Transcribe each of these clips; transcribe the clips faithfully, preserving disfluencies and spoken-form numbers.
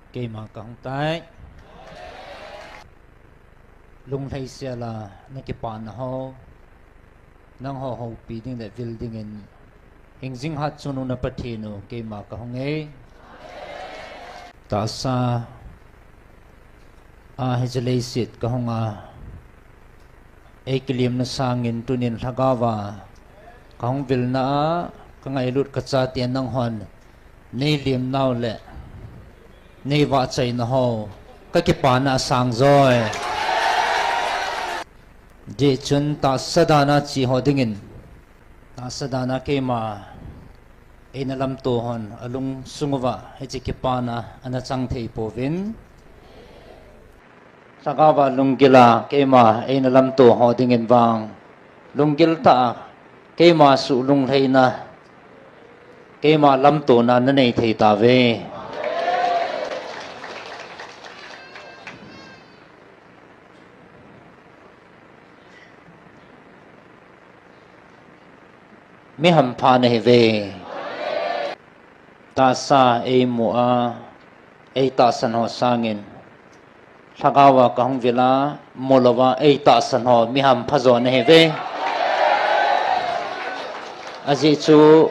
Keima kahung tai. Lunglhai sela nakipana ho, nangho houpi ding le vil dingin, hingjing hatchungnung na Pathen u, keima kahung e. Tahsa a hiche leiset kahunga eikilimna sangin tunin lhagaova kahung vilna a kangailut kachate nanghon neilimnau le neivahchoina ho kakipana asang joi. Hijeh chun tahsa dana che ho dingin, tahsa dana keima eina lamto hon alungsung uva hiche kipana ana chang thei pouvin, lhagaova lunggila keima eina lamto ho dingin vang lunggil tah a keima suh lunglhaina, keima lamtona nanei thei tauve. Mi hampha nahiuve. Tahsa eimu a eitahsan ho sangin lhagaova kahung vila mulouva eitahsan ho mi hampha jo nahiuve. Ajeh chu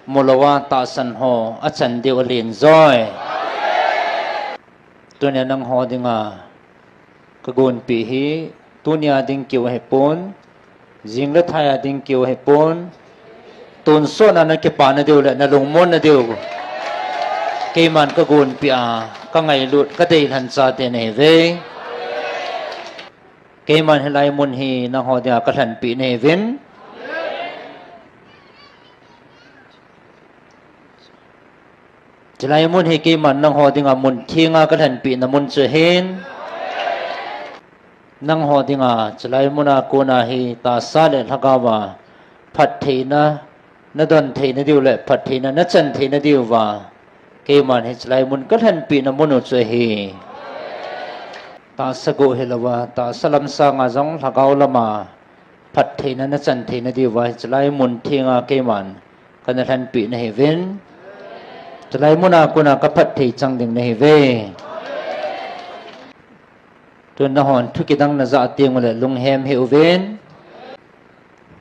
mulouva tahsan ho achan diu alen joi. Tunia nangho dinga kagonpeh hi tunia ding keu ahipon, jing le thai a ding keu ahipon, tonsot a nakipana diu le nalungmonna diu keiman kagonpeh a kangailut kadeilhen chate nahiuve. Keiman hilai mun hi nangho dinga kalhenpeh nahiuvin. Chulai mun hi keiman nangho dinga mun thenga kalhenpehna mun chu ahin. Nangho dinga chulai muna kona hi tahsa le lhagaova phattheina nadon theina diu le phattheina nachan theina diuva keiman hiche lai mun kalhenpehna mun u chu ahi. Tahsa go hilouva, tahsa lam sanga jong lhagao lama phattheina nachan theina diuva hiche lai mun thenga keiman kana lhenpeh nahiuvin. Chulai muna kona kaphatthei chang ding nahiuve. Tun nahon thu kidang najah tengule lunghem hih uvin.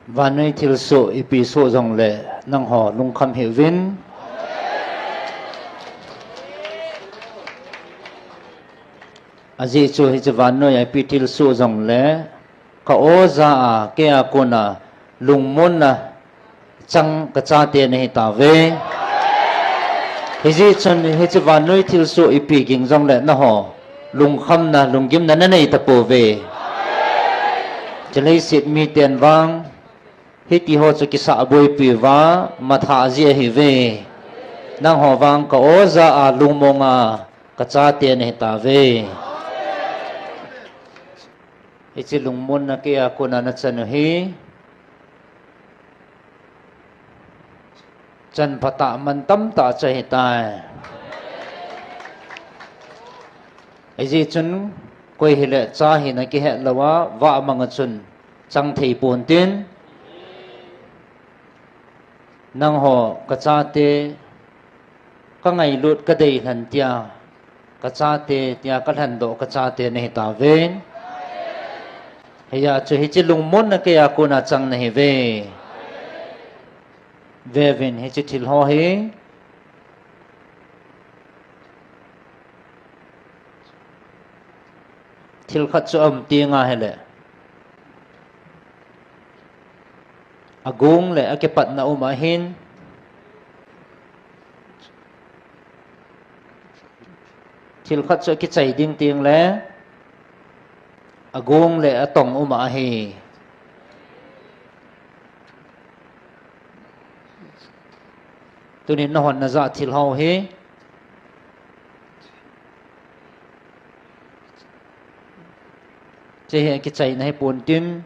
Vannoi thilsoh ipi soh jongle nangho lungkham hih uvin. Ajeh chu hiche vannoiya ipi thilsoh jongle ka-o ja a, keia kona lungmonna chang kachate nahitauve. Hijeh chun hiche vannoi thilsoh ipi ging jongle nangho lungkhamna, lunggimna nanei tapouve. Hiche leiset miten vang hitiho chu kisahboipi uva mathah jeh ahiuve. Nangho vang ka-o ja a lungmonga kachate nahitauve. Hiche lungmonna keia kona nachan u hi chanphatah mantamtah chu ahitai. Hijeh chun koi hile cha hina kihet louva vahmanga chun chang thei pontin, nangho kachate kangailut kadeilhen tia, kachate tia kalhendoh kachate nahitauve. Hijeh chun hiche lungmonna keia kona chang nahiuve. Veuvin hiche thilho hi thilkhat chu aum tenga hile, agong le akipatna um ahin, thilkhat chu akichai ding tengle agong le atong um ahi. Tunin nahon najah thilho hi hiche hi akichaina hipontin,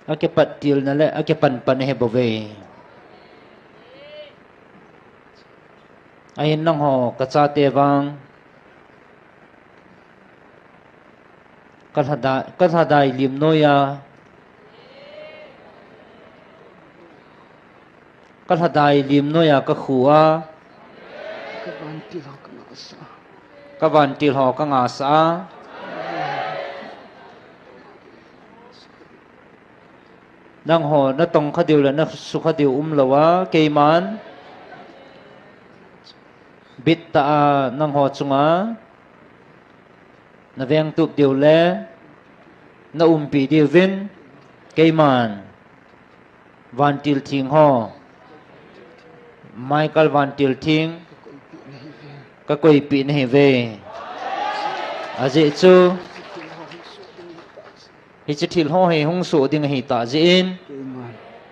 akipattelna le akipanpan ahibouve. Ahin nangho kachate vang kalhadai, kalhadai lim noiya Ka lhadai lim noiya ka khu a. Ka vantil ho ka ngahsah a. Ka vantil ho ka ngahsah a. Nangho na tongkha diu le na sukha diu umlou a, keiman bit tah a nangho chunga na vengtup diu le na umpi diuvin, keiman vantil theng ho, Michael vantil theng, ka koipeh nahiuve. Ajeh chu, hiche thil ho hi hung soh ding ahitah jeh in,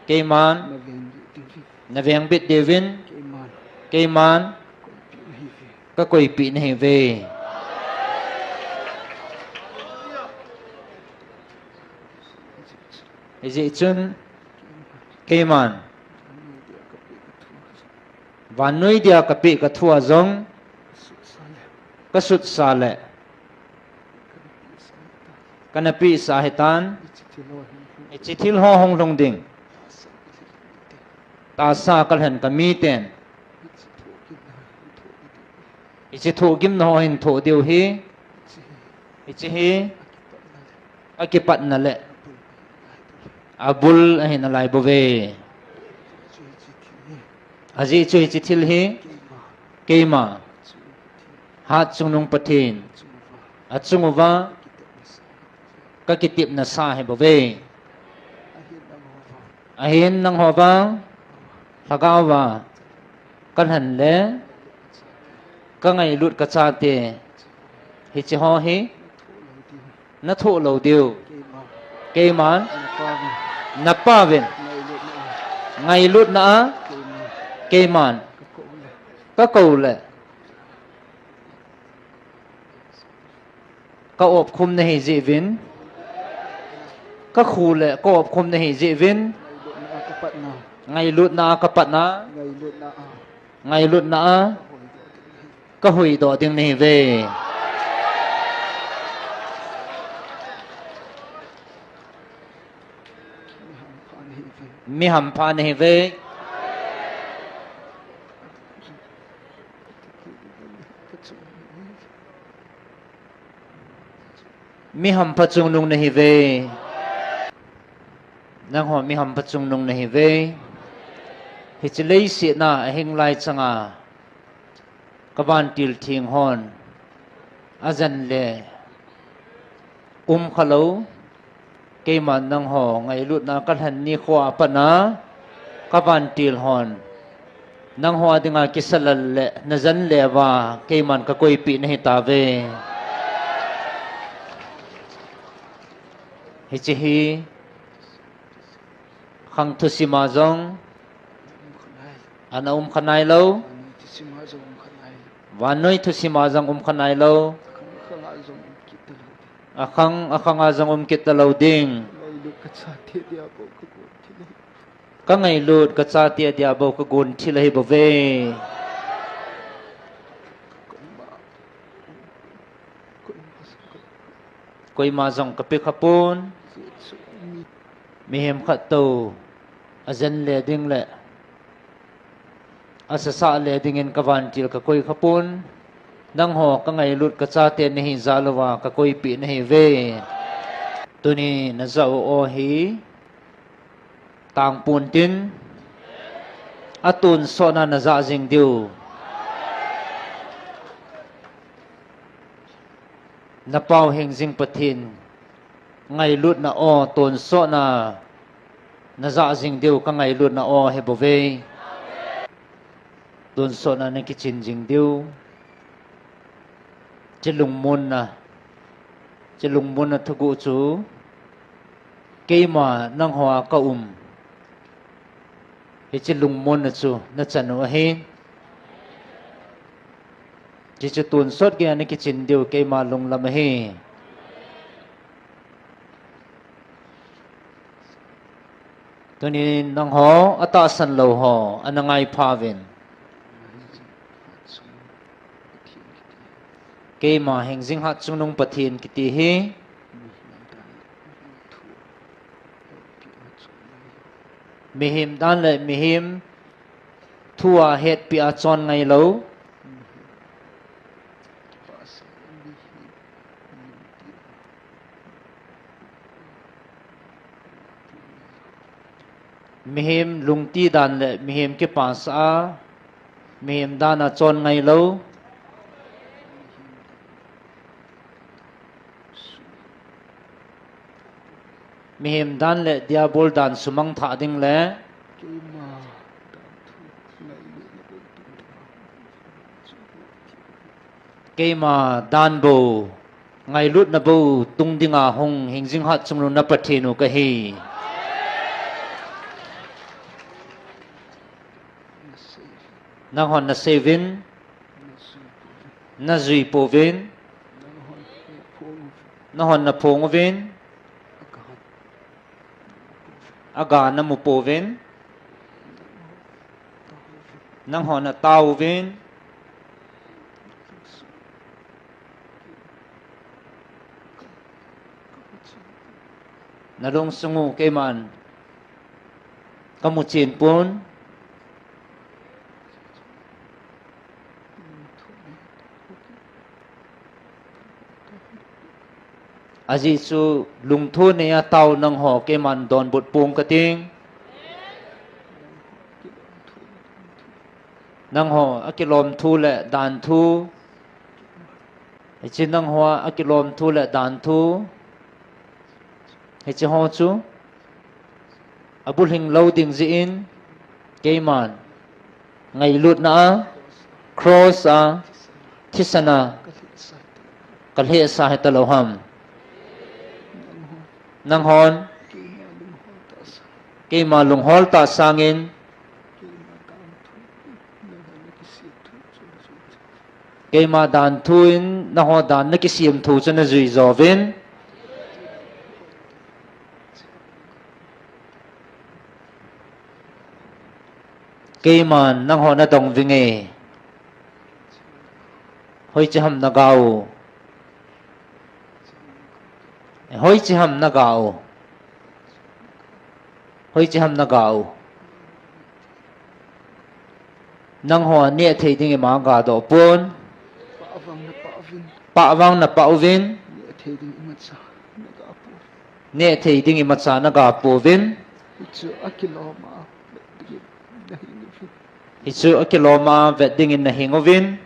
keiman na vengbit diuvin, keiman ka koipeh nahiuve. Hijeh chun, keiman vannoi dia kapeh kathua jong, ka sutsa le ka napehsa hitan, hiche thil ho hung lhung ding tahsa kalhen kamiten hiche thohgimna ho hin thoh diu hi, hiche hi akipatna le abul ahi nalai bouve. Ajeh chu hiche thil hi keima Hatchungnung Pathen achunguva ka kitepna sa ahibouve. Ahin nangho vang lhagaova kalhen le kangailut kachate hiche ho hi nathoh lou diu, keiman napauvin ngailutna a keiman kakou le kaopkhum nahi jeh uvin, kakhu le kaopkhum nahi jeh uvin, ngailutna a kapatna, ngailutna a kahuhdoh ding nahiuve. Mi hampha nahiuve. Mi hampha chungnung nahiuve. Nangho mi hampha chungnung nahiuve. Hiche leiset a ahing lai changa kavantil theng hon ajen le umkhalou, keiman nangho ngailutna kalhen nikhoa patna kavantil hon nangho dinga kisalal le najen le uva keiman kakoipeh nahitauve. Hiche hi khang thusima jong ana umkha nailou, vannoi thusima jong umkha nailou, akhang akhanga jong umkit talou ding. Kangailut kachate dia bou kagon thil ahibouve. Koima jong kapeh khapon, mihem khat tou ajen le ding le asasah le dingin kavantil kakoi khapon, nangho kangailut kachate nahi jal uva kakoipeh nahiuve. Tuni najah u aw hi tangpon tin, atonsotna najah jing diu. Napau hingjing Pathen ngailutna aw tonsotna najah jing diu, kangailutna aw ahibouve. Tonsotna nakichen jing diu. Hiche lungmonna, hiche lungmonna thuguh chu keima nanghoa kaum, hiche lungmonna chu nachan u ahi. Hiche tonsot geiya nakichen diu keima lunglam ahi. Tunin nangho atahsan lou ho ana ngaipha uvin. Keima hingjing Hatchungnung Pathen kiti hi mihem dan le mihem thu a hetpi a chon ngailou. Mihem lungti dan le mihem kipasah a, mihem dan a chon ngailou. Mihem dan le diabol dan sumang thah ding le keima dan bou, ngailutna bou tung dinga hung hingjing hatchungnung na Pathen u kahi. Nanghon nasei uvin, najui pouvin, nanghon naphong uvin, aga namu pouvin, nanghon natao uvin. Nalungsung u keiman kamu chen pon. Ajeh chu lungthim nei a tao nangho keiman donbut pong kating. Nangho akilom thu le dan thu. Hiche nangho akilom thu le dan thu. Hiche ho chu abulhing lou ding jeh in keiman ngailutna a, cross a, thisan a kalhehsa hitalou ham. Nanghon keima lunghol tah sangin keima dan thu in nangho dan nakisem thu chu najui jouvin. Keiman nangho nadong vinge. Hoiche ham naga u? Hoiche ham naga u? Hoiche ham naga u? Nangho neh thei ding ima gadoh pon. Pah vang napah uvin. Neh thei ding imacha naga pouvin. Hichu akilom a vet dingin nahing uvin.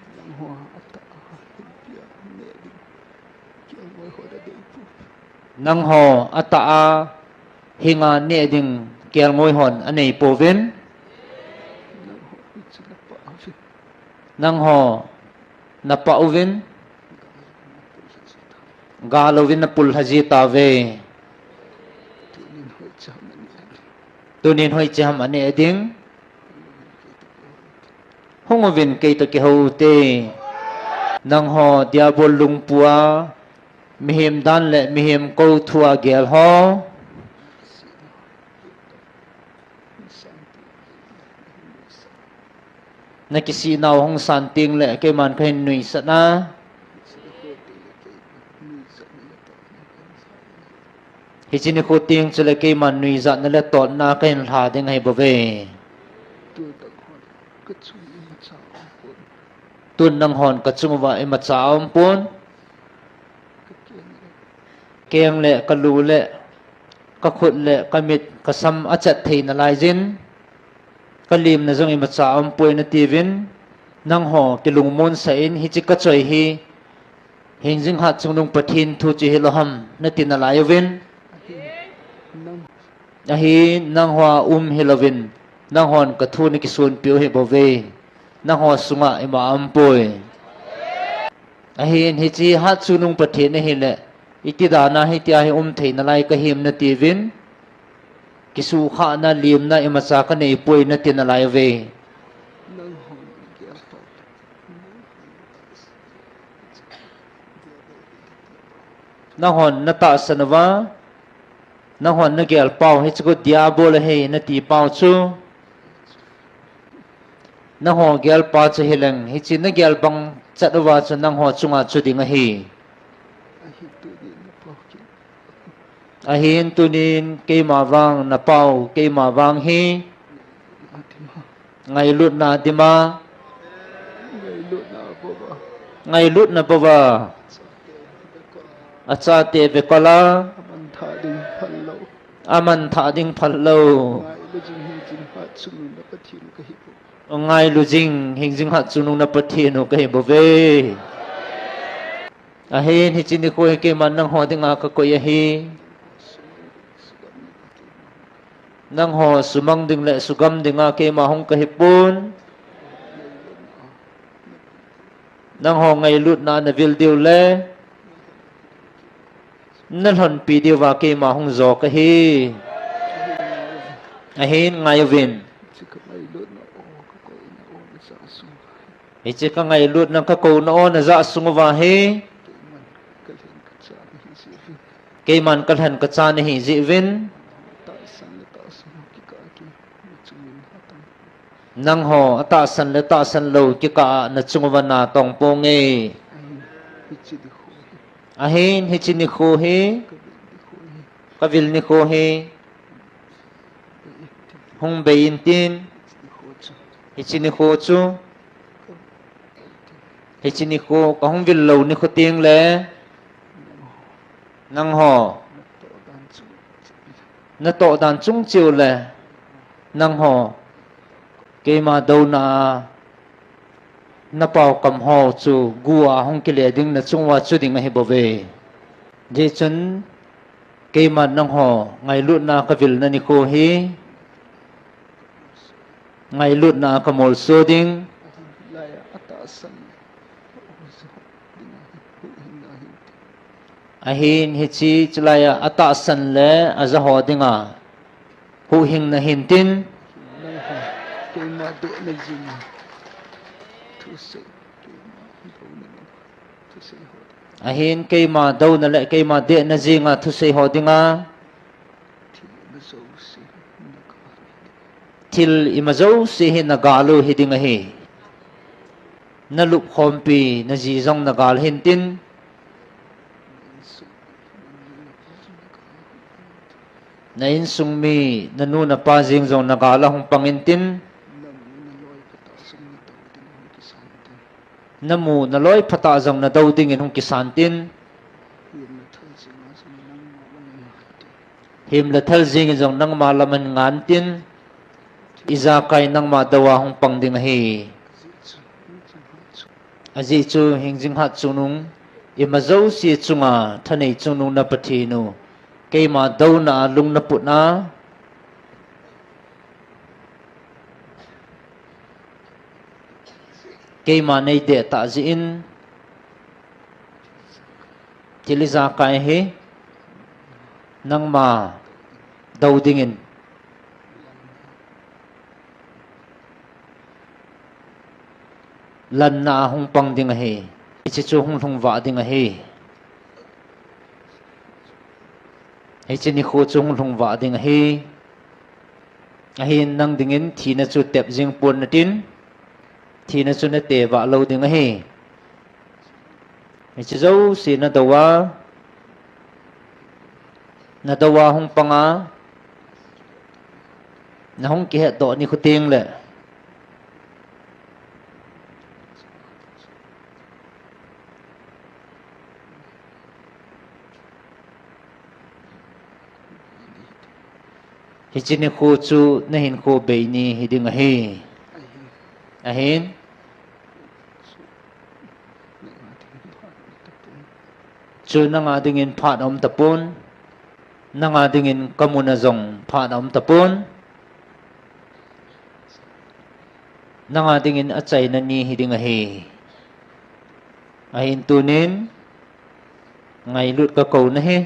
Nangho atah a hinga neh ding kelngoi hon anei pouvin. Nangho napah uvin. Galouvin napullha ji tauve. Tunin hoiche ham aneh ding? Hung uvin keitoh kihou ute. Nangho diabol lungpua, mihem dan le mihem kou thua gel ho. Nakisih nau hung san teng le keiman kahin nuisat na. Hiche nikho teng chule keiman nuijatna le totna kahin lha ding ahibouve. Tun nanghon kachung uva imacha aumpon. Keng le kalu le kakhut le kamit kasam achat thei nalaiyin, kalimna jong imacha aumpoi natiuvin, nangho kilungmonsah in hiche kachoi hi hingjing hatchungnung Pathen thu chu hilou ham nati nalai uvin. Ahin nangho a um hilouvin, nanghon kathu nakisonpiu hibouve. Nangho sunga ima aumpoi. Ahin hiche hatchungnung Pathen ahile, iti dana hitia hi um thei nalai kahim natiuvin, kisukhahna limna imacha kaneipoi nati nalai uve. Nanghon natahsan uva, nanghon nagelpau hiche khu diabol ahi nati pau chu, nangho gelpa chu hileng, hiche nagel bang chat uva chu nangho chunga chu ding ahi. Ahin tunin keima vang napau, keima vang hi Ngailutna dima. Ngailutna bova. Ngailutna bova. Achate vekol a. Achate vekol a. Aman thah ding phal lou. Aman thah ding phal lou. Ngailu jing hingjing hatchungnung na Pathen u kahi bou. Ngailu jing hingjing hatchungnung na Pathen u kahi bouve. Ahin hiche nikho hi keiman nangho dinga kakoi ahi. Nangho sumang ding le sugam dinga keima hung kahipon. Nangho ngailutna navil diu le nalhonpi diuva keima hung jo kahi. Ahin ngai uvin. Hiche kangailutna kakouna o najah sung uva hi. Keiman kalhen kachan ahi jeh uvin. Nangho atahsan le tahsan lou kikah a nachung uva natong ponge. Ahin hiche nikho hi. Kavil nikho hi. Hung bei intin. Hiche nikho chu. Hiche nikho kahung vil lou nikho teng le. Nangho. Natoh dan chung cheh u le. Nangho. Keima douna a. Napao kam ho chu gu a hung kile ding nachung uva chu ding ahi bouve. Hijeh chun keiman nangho ngailutna kavilna nikho hi. Ngailutna kamolso ding. Ahin hiche chulai a atahsan le ajaho dinga. Huhhingna hintin. Ahin keima douna le keima dehna jenga thusei ho dinga. Thil ima jouse hi nagal u hiding ahi. Nalupkhompi naji jong nagal hintin. Na insung mi, nanu napa jeng jong nagal a hung pang intin. Namu naloi phatah jong nadou dingin hung kisan tin. Him le thal jeng in jong nangma lam ahin ngan tin. Ijakai nangma dou a hung pang ding ahi. Ajeh chu hingjing hatchungnung, ima jouse chunga thanei chungnung na Pathen u, keima douna a lung naput a, keima neideh tah jeh in, thil ijakai hi nangma dou dingin lanna a hung pang ding ahi. Hiche chu hung lhung vah ding ahi. Hiche nikho chu hung lhung vah ding ahi. Ahin nang dingin thina chu tep jing pon natin, thina chu nate vah lou ding ahi. Hiche jouse nadou a, nadou a hung pang a, nahung kihetdoh nikho teng le hiche nikho chu nahinkho bei ni hiding ahi. Ahin chu nanga dingin phat aum tapon, nanga dingin kamuna jong phat aum tapon. Nanga dingin achaina ni hiding ahi. Ahin tunin ngailut kakou nahi.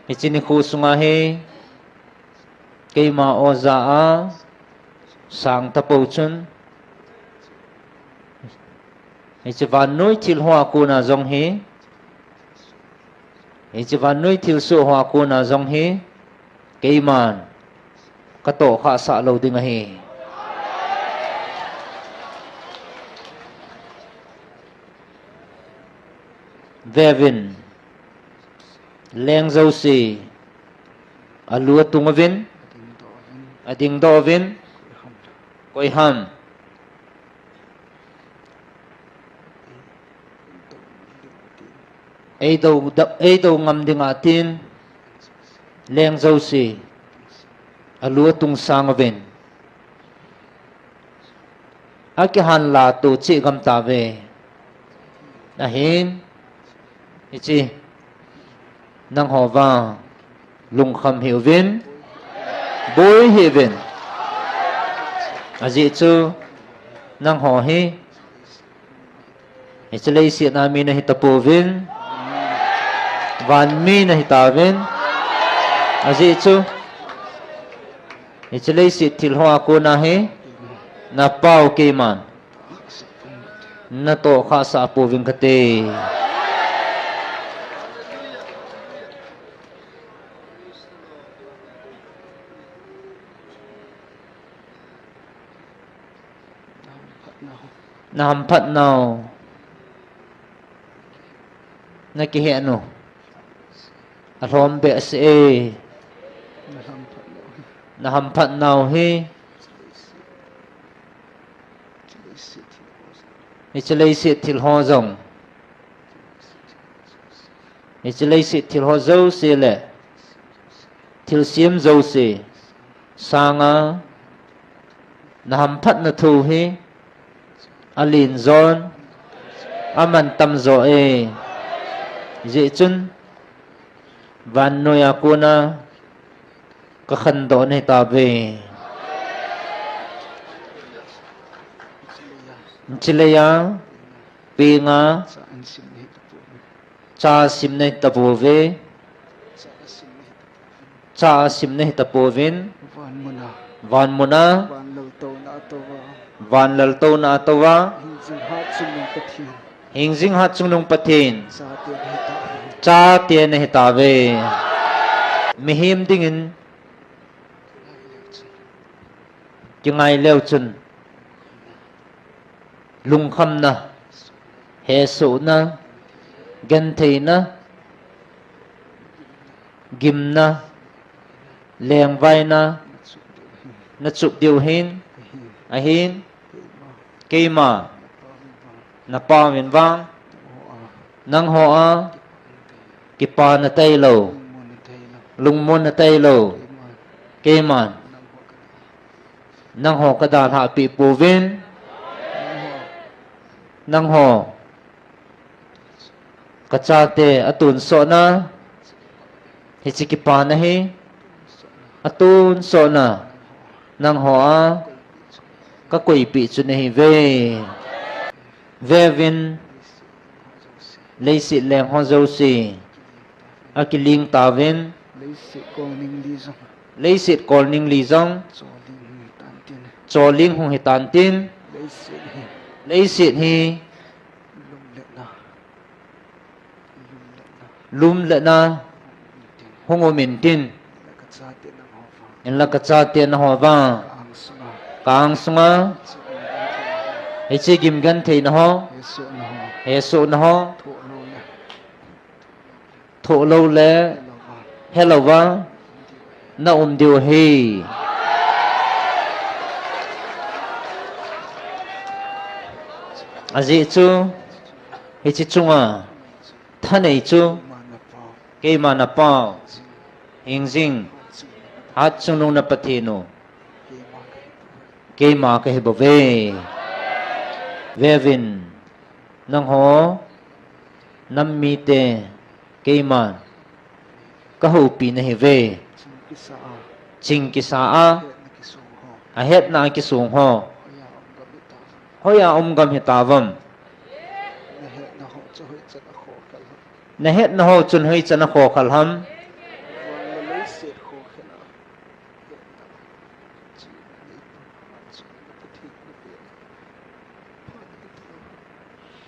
Hiche nikho sunga hi keima oja a sang tapou chun, hiche vannoi thil hoa kona jong hi, hiche vannoi thilsoh hoa kona jong hi, keiman katohkhah sah lou ding ahi. Veuvin, leng jouse alu atung uvin, adingdoh uvin, Koi ham? Ei do, da-, ei do ngam ding atin, leng jouse, alu atung sang uvin. Akihan la tu chi gam tave. Ahin, hichi, nangho vang lungkham hih uvin, boi hih uvin. Ajeh chu, nangho hi, hiche leiset a mi nahi tapouvin, van mi nahi tauvin. Ajeh chu, hiche leiset thil ho a kona hi, napau keiman natoh khah sah pouving kate. Nahamphat nau. Nakihet nu. Alhom behseh e. Nahamphat nau hi. Hiche leiset thil ho jong. Hiche leiset thil ho jouse le. Thilsem jouse. Sanga. Nahamphatna thu hi. Alen jon. Aman tam jo e. Hijeh chun. Vannoi a kona. Kakhandoh nahi tave. Hiche leiya, penga, cha sim nahi tapouve. Cha sim nahi tapouvin. Vanmuna. Vanlaltouna atouva. Hingjing hatchungnung Pathen. Hingjing hatchungnung Pathen. Chate nahi tave. Chate nahi tave. Mihem dingin. Kingai leu chun. Lungkhamna. Hesohna. Gentheina. Gimna. Lengvaina. Nachup diu hin. Ahin. Keima. Napauvin vang. Nangho a. Kipana tailou. Lungmonna tailou. Keiman. Nangho kadalhah peh pouvin. Nangho. Kachate atonsotna. Hiche kipana hi. Atonsotna. Nangho a. Kakoipeh chu nahiuve. Veuvin. Leiset leng ho jouse. Akiling tauvin. Leiset kolning li jong. Leiset kolning li jong. Choling hung hitan tin. Choling hung hitan tin. Leiset hi. Leiset hi. Lumletna. Lumletna. Hung um intin. Hinla kachate nangho vang. Kachate nangho vang. Ka angsunga. Ka angsunga. Hiche gim gentheina ho. Hesohna ho. Hesohna ho. Thoh lou le. Thoh lou le. Helou vang. Helou vang. Na um diu ahi. Ajeh chu. Hiche chunga. Thanei chu. Keima napau. Hingjing. Hatchungnung na Pathen u. Keima kahi bouve. Veuvin. Nangho. Nam mite. Keiman. Kahoupi nahiuve. Ching kisa a. Ahetna kisong ho. Hoiya um gam hitauvem. Nahetna ho chun hoichan akhokhel ham.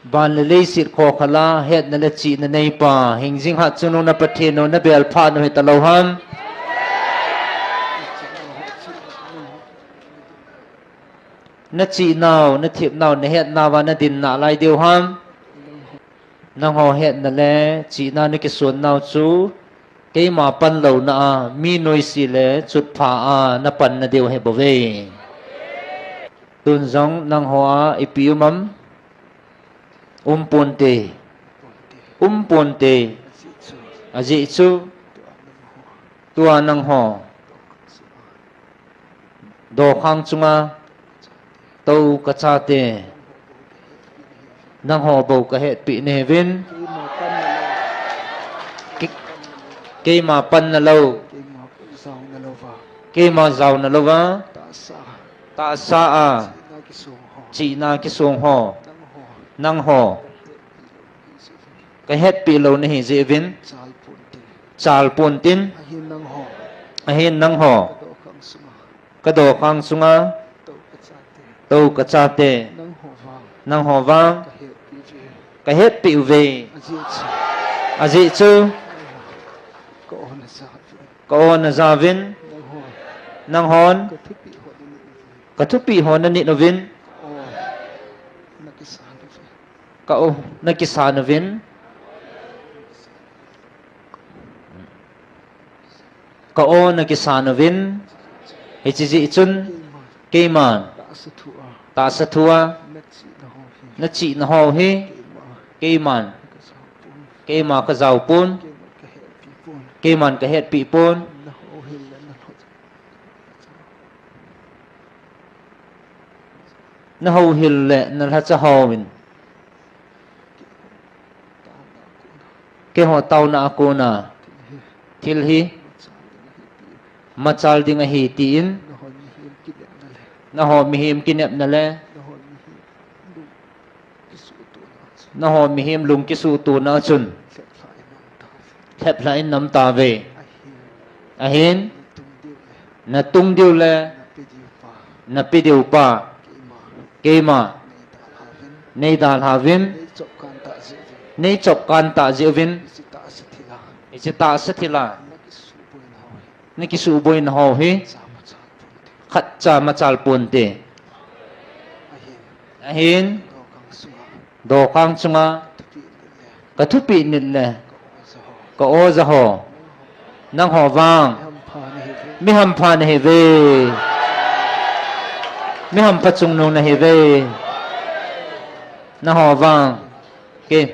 Van le leiset khokhel a, hetna le chihna neipa, hingjing hatchungnung na Pathen u, nabel phat u hitalou ham. Nachihnau, nathepnau, nahetnauva nadin nalai diu ham. Nangho hetna le chihna nakisonnau chu, keima panlouna a, mi noise le chutpha a napanna diu ahi bouve. Tun jong nangho a ipi um am? Um ponte. Um ponte. Ajeh chu tua nangho dokhang chunga tou kachate, nangho bou kahetpi nahiuvin. Ke-, keima panna lou, keima jaona louva, tahsa a chihna kisong ho, nangho kahetpi lou nahi jeh uvin, chal pontin. Ahin nangho kadokhang sunga tou kachate, nangho vang kahetpi uve. Ajeh chu ka-o najauvin, nanghon kathupi ho nanit uvin, ka-o nakisan uvin, ka-o nakisan uvin. Hiche jeh chun keiman tahsa thua nachihna ho hi keiman, keima kajao pon, keiman kahetpi pon. Nahouhil le nalhacha hovin keiho taona a kona thil hi machal ding ahi tin, nangho mihem kinepna le nangho mihem lung kisuhtona chun lheplhah in nam tauve. Ahin natung diu le nape diu pa keima neidalhauvin, neichopkan tah jeh uvin, hiche tahsa thila nakisuhboina ho hi khatcha machal ponte. Ahin dokhang chunga kathupi nit le ka-o jaho, nangho vang mihampha nahiuve. Mihampha chungnung nahiuve. Nangho vang kei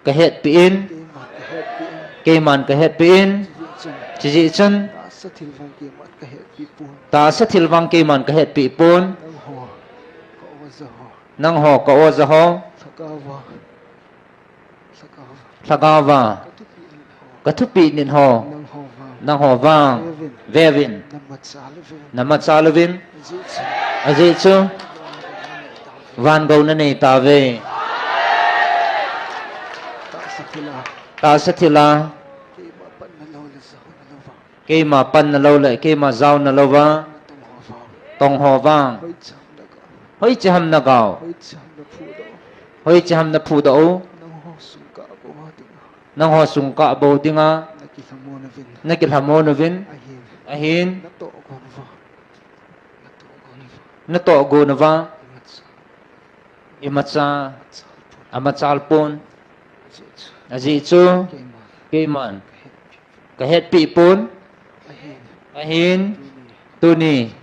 kahetpi in, keiman kahetpi in. Hiche jeh chun tahsa thil vang keiman kahetpi pon. Nangho ka-o jaho, lhagaova kathupi nit ho, nangho vang veuvin, namachal uvin. Ajeh chu van gou nanei tauve. Tahsa thila keima panna lou le keima jaona louva tongho vang hoiche ham nagao, hoiche ham naphudoh u? Nangho sungkah bou dinga nakilhamon uvin. Ahin natoh gon uva imacha amachal pon. Ajeh chu keiman kahetpi pon. Ahin tuni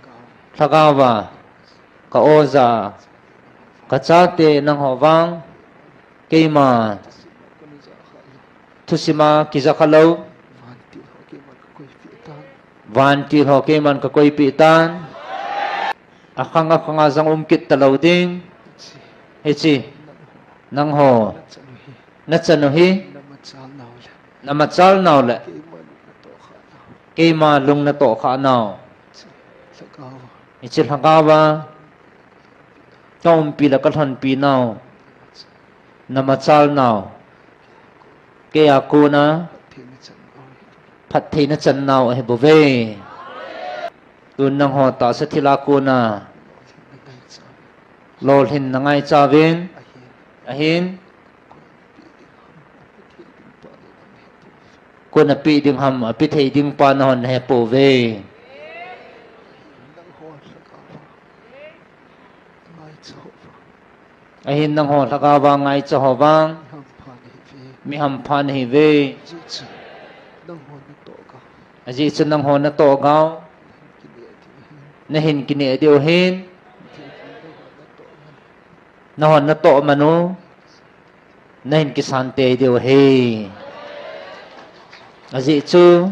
lhagaova ka-o ja kachate nangho vang keima thusima kija khalou vantil ho keiman kakoipeh tan. Akhang akhanga jong um kit talou ding. Hiche nangho nachanu hi namachal nau le keima lung natohkhah nau, hiche lhagaova kaumpi le kalhonpi nau, namachal nau, keia kona phatthei nachan nau ahibouve. Tun nangho tahsa thila kona lolhin nangaichauvin, ahin koi napeh ding ham apeh thei ding pa nahon nahepouve. Ahin nangho lhagaova ngaicha ho vang mihampha nahiuve. Ajeh chu nangho natohgao nahin kineh diu ahin Nahon natoh manu, nahin kisan tei diu ahi. Ajeh chu,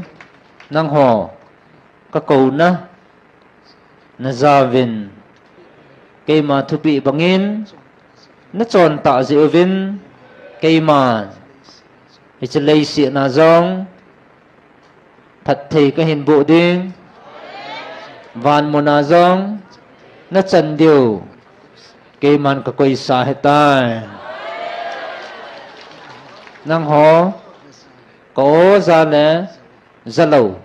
nangho, kakouna, najauvin, keima thupeh bangin, nachon tah jeh uvin, keiman, hiche leiset a jong, phatthei kahin boh ding, van muna jong, nachan diu, keiman kakoisa ahitai. Nangho, ka-o ja le, jalou,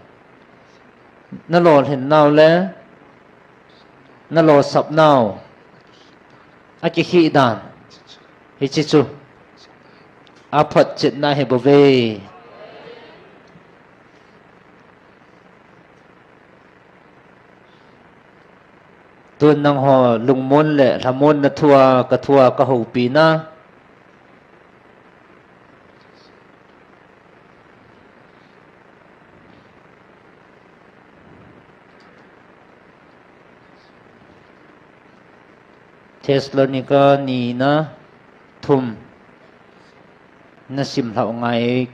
nalolhin nau le, nalosap nau, akikhih dan, hiche chu, aphotchetna ahibouve. Tun nangho lungmon le lhamonna thua kathua kahoupina. Thessalonica nina thum. Nasim lhau ngai.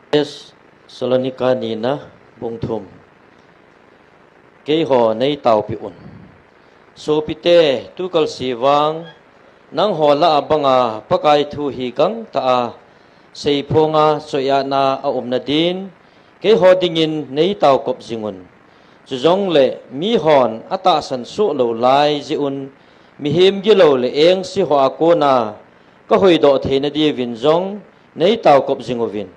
Thessalonica nina bung thum. Keiho neitaopi un. Sopite, tukal se vang, nangho lah a banga Pakai thu hi gangtah a, seiphonga choiatna aumna din, keiho dingin neitaokop jingun. Chujongle mihon atahsan soh lou lai jeh un, mihem gilou le engse ho a kona kahoidoh theina diuvin jong neitaokop jinguvin.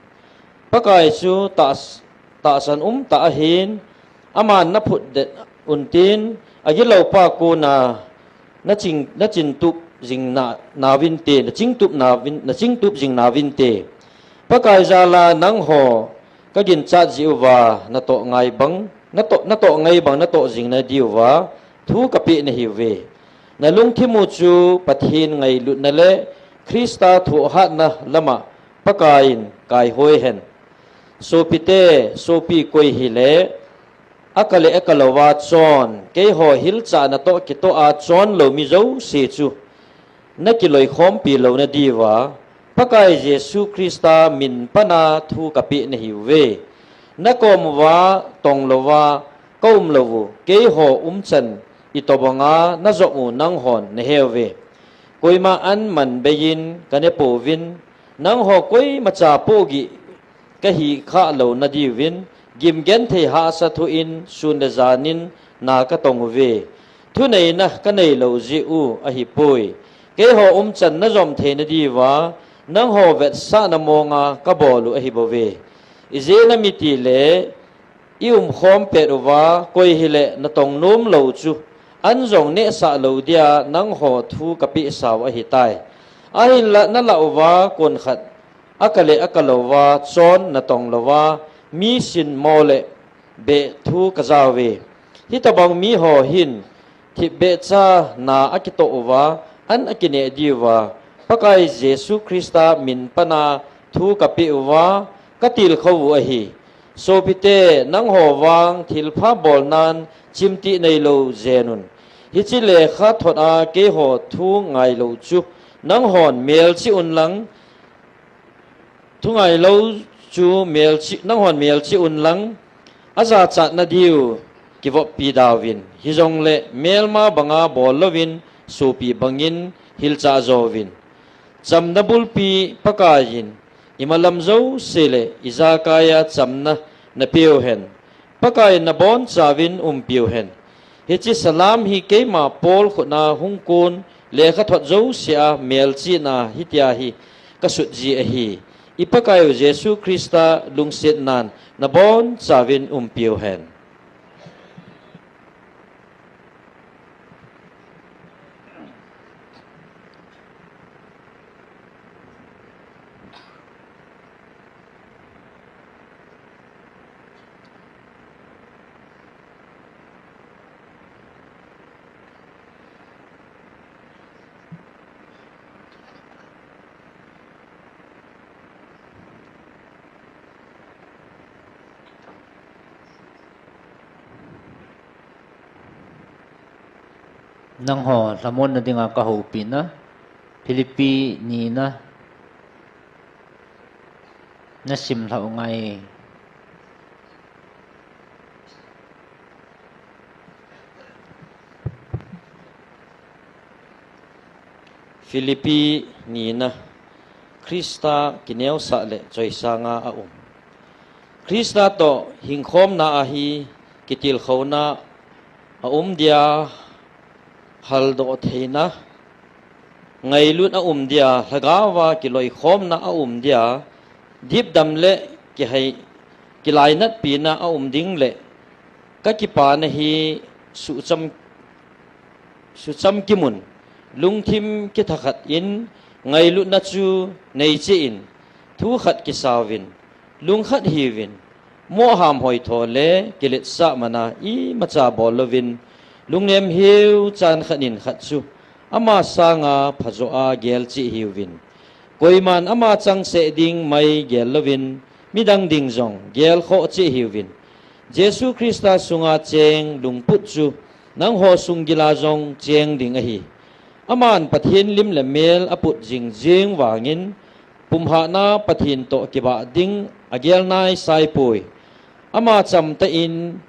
Pakai chu tahs-, tahsan umtah ahin, aman naphutdet untin, agiloupa kona naching, nachingtup jing na, nauvinte, nachingtup nauvin, nachingtup jing nauvinte. Pakai jal a nangho kaginchat jeh uva natoh ngai bang, natoh, natoh ngai bang natoh jing nadiuva thu kapeh nahiuve. Nalungthim u chu Pathen ngailutna le Christa thohhatna lama Pakaiyin kaihoi hen. Sopite, sopi koi hile, akale akalouva chon, keiho hilchahna toh kitoh a chon lou mi jouse chu nakiloikhompi louna diuva, Pakai Jesu Christa min pana thu kapeh nahiuve. Nakom uva tonglouva kaum lou u, keiho umchan itobanga najom u nanghon naheuve. Koima an man beiyin kanepouvin, nangho koimacha pohgih kahi khah louna diuvin, gimgenthei hahsa thoh in sun le janin na katong uve. Thuneina kaneilou jeh u ahipoi. Keiho umchan najom theina diuva, nangho vetsahna monga kabol u ahibouve. Ijeh inem itile, iumkhom pet uva, koi hile natong nom lou chu, an jong nehsah lou dia nangho thu kapehsau ahitai. Ahinla nalah uva konkhat, akale akalouva chon natong louva, mi sinmo le beh thu kajauve. Hitobang miho hin thipbehcha na akitoh uva, an akineh diuva, Pakai Jesu Christa min pana thu kapeh uva, katilkhou u ahi. Sopite, nangho vang thilpha bolnan chimtih neilou jenun. Hiche lekhathot a keiho thu ngailou chu, nanghon melchih unlang, thu ngailou chu melchih, nanghon melchih unlang, ajachatna diu kivoppi dauvin. Hijongle melma banga bol louvin sopi bangin hilchah jouvin. Chamna bulpi Pakaiyin, imalam jouse le ijakaiya chamna napeu hen. Pakai nabonchauvin umpiu hen. Hiche salam hi keima Paul khutna hungkon lekhathot jousea melchihna hitia hi kasutji ahi. I Pakaiu Jesu Christa lungsetnan nabonchauvin umpiu hen. Nangho lhamonna dinga kahoupina. Philippi nina nasim lhah u ngai. Philippi nina. Christa kineosah le choisanga aum. Christa toh hingkhomna ahi kitilkhouna aum dia, haldoh theina, ngailut aum dia, lhagaova kiloikhomna aum dia, dipdam le kihei, kilainatpina aum ding le kakipana hi sucham, sucham kimun, lungthim kithakhat in, ngailutna chu neicheh in, thukhat kisauvin, lungkhat hiuvin, moham hoitho le kiletsah mana imacha bol louvin, lungnem hiu chan khat in khat chu ama sanga phajoa gelcheh hiuvin. Koiman ama changseh ding mai gel louvin, midang ding jong gelkhoh cheh hiuvin. Jesu Christa sunga cheng lungput chu nangho sunggila jong cheng ding ahi. Aman Pathen lim le mel aput jingjing vangin, pumhahna Pathen toh kibah ding agel naisaipoi. Ama chamtah in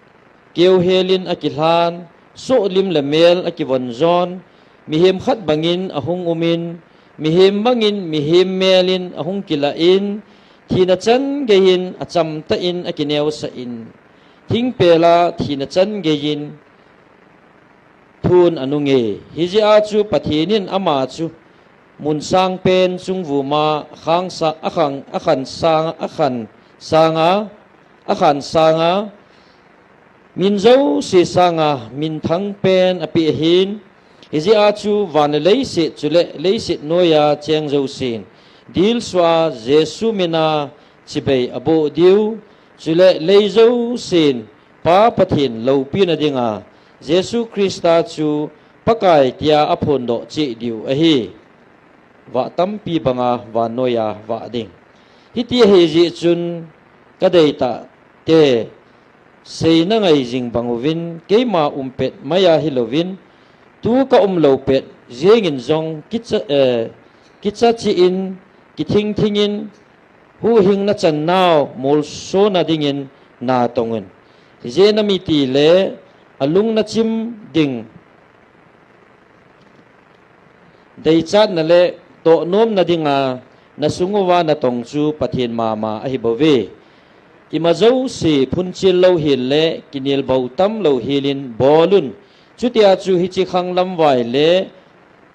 keuhelin akilhan, soh lim le mel akivon jon, mihem khat bangin ahung umin, mihem bangin mihem melin ahung kilah in, thina chan geiyin achamtah in akineosah in, thingpela thina chan geiyin thun anunge. Hijeh a chu Pathen in ama chu mun sangpen chungvuma khangsa-, akhang, akhansang, akhansanga, akhansanga, min jouse sanga minthang pen apeh ahin. Hijeh a chu van le leiset chule leiset noiya cheng jousen dilsua Jesu mina chibai aboh diu, chule lei jousen Pa Pathen loupina dinga Jesu Christa chu Pakai tia aphondoh cheh diu ahi. Vah tampi banga vannoiya vah ding. Hiti ahijeh chun kadeitahte seina ngai jing bang uvin, keima umpet maiya hilouvin, tu kaum lou pet jengin jong kicha, eh, kicha cheh in, kithing thingin, huhhingna channau molsona dingin natong un. Ijeh inem itile alung nachim ding, deichatna le tohnomna dinga nasung uva natong chu Pathen mama ahibouve. Ima jouse phunchil louhel le kinelbou tam louhelin bolun. Chutia chu hiche khanglamvai le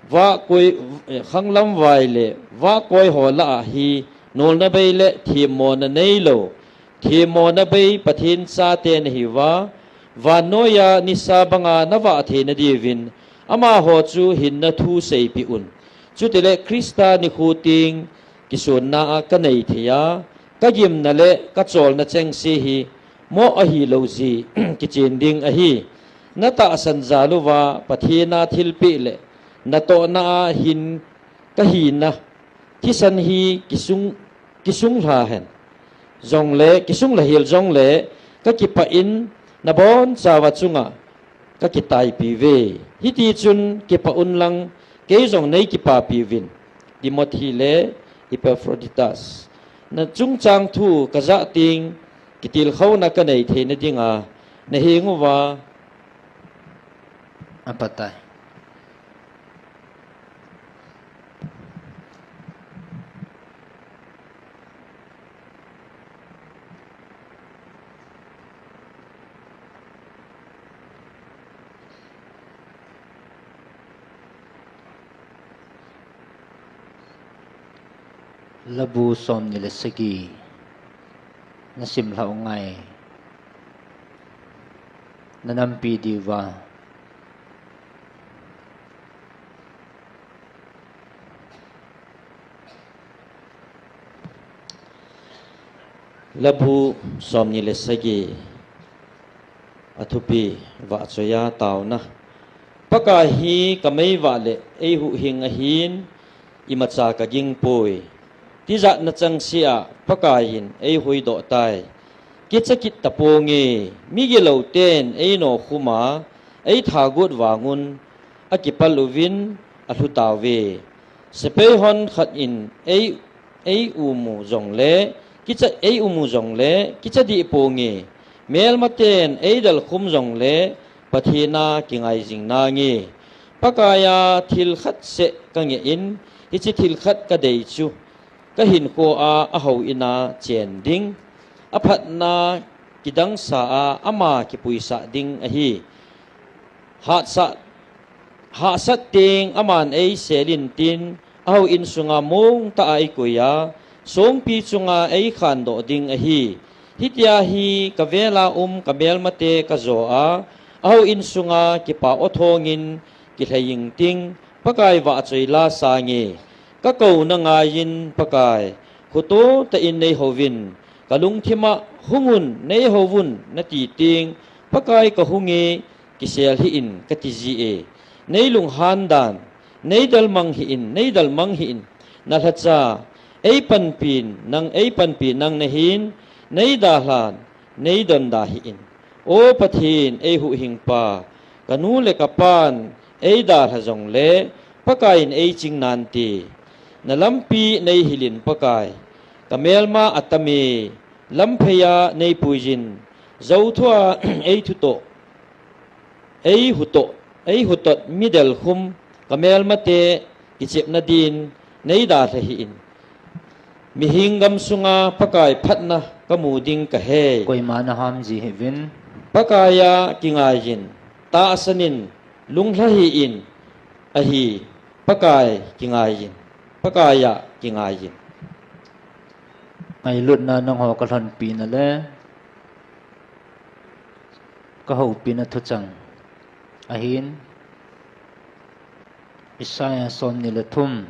vahkoi, eh, khanglamvai le vahkoi ho lah a hi nolna bei le themmona neilou, themmona bei Pathen chate nahiuva, vannoiya nisa banga navah theina diuvin amaho chu hinna thu seipeh un. Chutile Christa nikho teng kisonna a kanei thei a, kagimna le kacholna chengse hi moh ahilou jeh kichen ding ahi. Natahsan jal uva Pathen a thilpeh le natohna a hin kahina thisan hi kisung, kisunglha hen jongle, kisunglha hel jongle, kakipah in nabonchauva chunga kakitaipiuve. Hitichun kipah unlang, kei jong neikipapiuvin, Timothy le Epaphroditus. Nachungchang thu kajah teng kitilkhouna kanei theina dinga naheng uva apatai. Labu somni le sagi. Nasim lhah u ngai. Nanampi diuva. Labu somni le sagi. Athupi vahchoiya taona. Pakai hi kameivah le eihuhhing ahin, imacha kagingpoi. Tijatna chengse a Pakai in eihuhdoh tai. Kicha kit taponge, migilou ten einokhum a eithagot vangun akipal uvin alhutauve. Sepai hon khat in ei, ei umu jongle, kicha, ei umu jongle, kicha dih ponge. Melmaten ei dalkhum jongle, Pathen a kingai jing nange. Pakaiya thil khat seh ka ngeh in, hiche thil khat ka dei chu, ka hinkhoa a houin a chen ding, aphatna kidangsa a ama kipuisah ding ahi. Hahsat, hahsat teng aman ei selin tin, ahouin sunga mongtah a ei koiya, songpi chunga ei khandoh ding ahi. Hitia hi ka vela um ka melmate ka jo a, ahouin sunga kipa o thongin kilhei ing ting, Pakai vahchoi la sange. Ka kouna ngaiyin Pakai, khuto tah in nei houvin, ka lungthima hungun nei houvun nati ting, Pakai ka hunge, kisel hih in kati ji e. Nei lunghan dan, nei dalmang hih in, nei dalmang hih in, na lhacha, ei panpin, nang ei panpin nang nahin, nei dalhan, nei donda hih in. O Pathen, ei huhhingpa, ka nu le ka pan, ei dalha jongle, Pakai in ei ching nante. Na lampi nei hilin Pakai, ka melma atame, lampheiya nei puijin, jou thua ei thutoh, ei hutoh, ei hutot mi dalkhum, ka melmate, kichepna din, nei dalha hih in. Mihing gamsunga Pakai phatna ka mu ding ka he. Koima na ham ji hih vin. Pakaiya kingaiyin, tahsan in, lunglha hih in, ahi, Pakai kingaiyin, Pakaiya kingaiyin. Ngailutna nangho ka lhonpina le, ka houpina thuchang. Ahin, Isaiah somni le thum.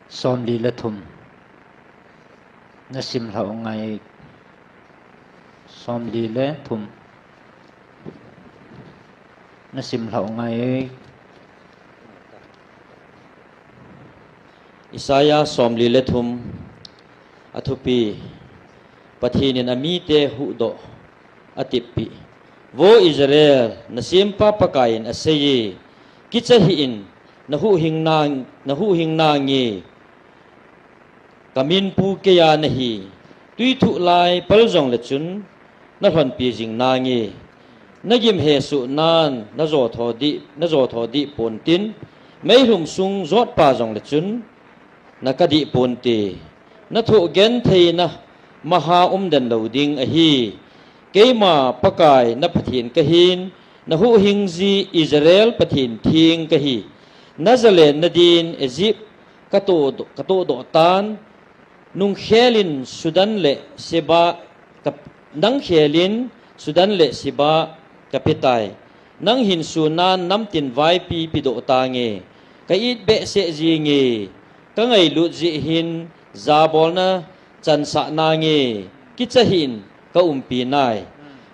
Somli le thum. Na sim lhau ngai. Somli le thum. Na sim lhau ngai. Isaiah somli le thum. Athupi. Pathen in amite huhdoh. Atippi. Vo Israel, na sempa Pakai in aseiye. Kicha hih in, na huhhing nang, na huhhing nange. Ka minpu keiya nahi. Tui thuh lai pal jongle chun, na lhonpi jing nange. Na gim hesoh nan, na jo tho dih, na jo tho dih pontin, meilhum sung jotpa jongle chun, na kadih ponte. Na thoh gentheina maha umden lou ding ahi. Keima Pakai na Pathen kahin, na huhhing ji Israel Pathen theng kahi. Na zalenna din Egypt ka toh, ka tohdoh tan, nung khelin Sudan le Seba ka, nang khelin Sudan le Seba ka petai. Nang hin sunan namtin vaipi pedoh tange. Ka it behseh jinge. Ka ngailut jeh hin jabolna chansah nange. Kicha hih in ka umpi nai.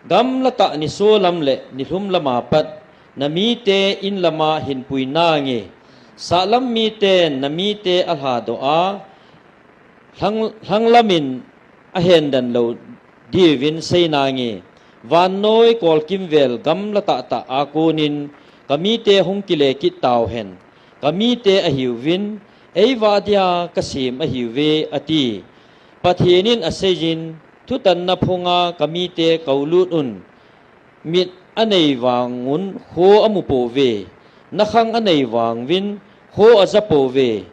Gamla tah nisolam le nilhum lama pat na mite in lama hinpui nange. Sahlam miten na mite alhadoh a, lhang, lhanglamin ahendan lou diuvin sei nange. Vannoi kolkimvel gamla tahtah a konin ka mite hung kile kit tauhen. Ka mite ahiuvin, eivah dia kasem ahiuve, ati. Pathen in aseijin, thutanna phunga ka mite koulut un. Mit anei vangun kho amu pouve. Nakhang anei vanguvin kho aja pouve.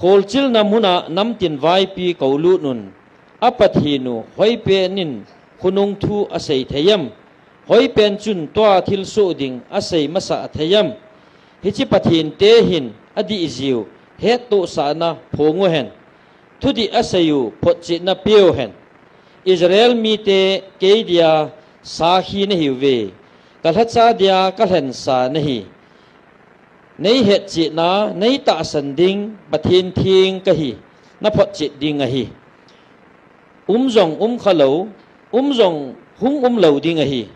Kholchilna muna namtin vaipi koulut un. A Pathen u hoipen in khonung thu asei thei em? Hoipen chun tua thilsoh ding asei masa thei em? Hiche Pathen te hin adihjiu hettohsahna phong uhen. Thudih aseiu photchetna peuhen. Israel mite kei dia sakhi nahiuve. Ka lhacha dia kalhensa nahi. Nei hetchetna, nei tahsan ding, Pathen theng kahi, na photchet ding ahi. Um jong um khalou, um jong hung um lou ding ahi.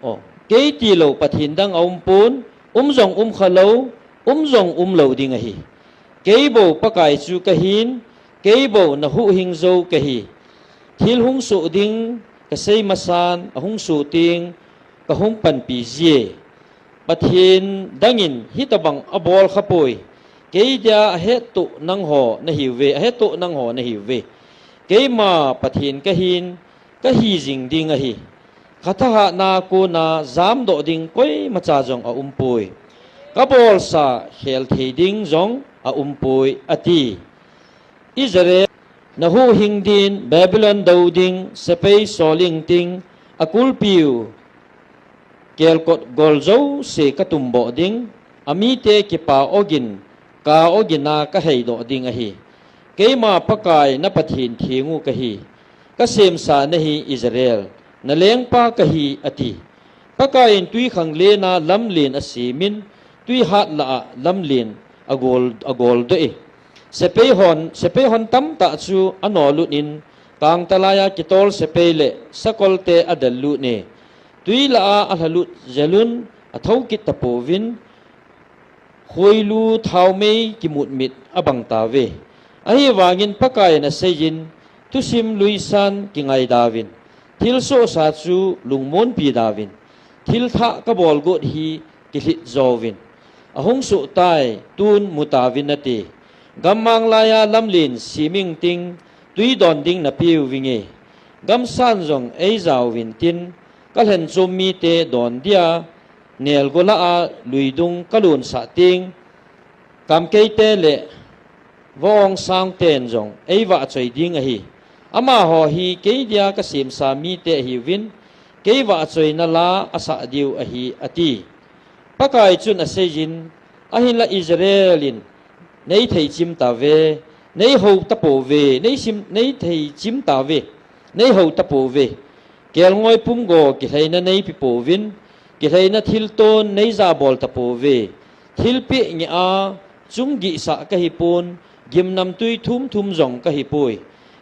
O, kei tilou Pathen dang aumpon, um jong um khalou, um jong um lou ding ahi. Kei bou Pakai chu kahin, kei bou na huhhing jou kahi. Thil hung soh ding kasei masan, ahung soh teng, kahung panpi jie. Pathen dangin hitabang abol khapoi. Kei dia ahettoh nangho nahiuve, ahettoh nangho nahiuve. Keima Pathen kahin, kahi jing ding ahi. Kathahatna kona jamdoh ding koimacha jong aumpoi. Kabolsa khel thei ding jong aumpoi, ati. Israel, nahuhhing din, Babylon dou ding, sepai soling ting, akulpiu kelkot gol jouse katumboh ding, amite kipa ogin, ka ogina kaheidoh ding ahi. Keima Pakai na Pathen thengu kahi. Kasemsa nahi Israel, nalengpa kahi, ati. Pakaiyin twikhanglen a lamlen asemin, twihat lah a lamlen agol, agoldoh e. Sepai hon, sepai hon tamtah chu anolutin, kangtalaiya kitol sepai le sakolte adellut e. Twi lah a alhalut jelun, athoukit tapouvin, khoilu thaomei kimutmit abang tauve. Ahivangin Pakaiyin aseiyin, thusim luisan kingaidauvin, thilsohsa chu lungmonpi dauvin, thilthah kabolgot hi kilhit jouvin, ahung sohtai, tun mutauvin, ati. Gammang laiya lamlen seming ting, twi don ding napeuvinge. Gamsan jong eijauvin tin, kalhenchom mite don dia, nelgo lah a luidung kalonsah ting, kamkeite le vaongsangten jong eivahchoi ding ahi. Amaho hi kei dia kasemsa mite ahiuvin, kei vahchoina la asah diu ahi, ati. Pakai chun aseiyin, ahinla Israel in, neitheichim tauve, neihou tapouve, neisim, neitheichim tauve, neihou tapouve. Kelngoi pumgo kilheina neipe pouvin, kilheina thilton neijabol tapouve. Thilpeh ngeh a chung gihsah kahipon, gimnamtwi thumthum jong kahipoi.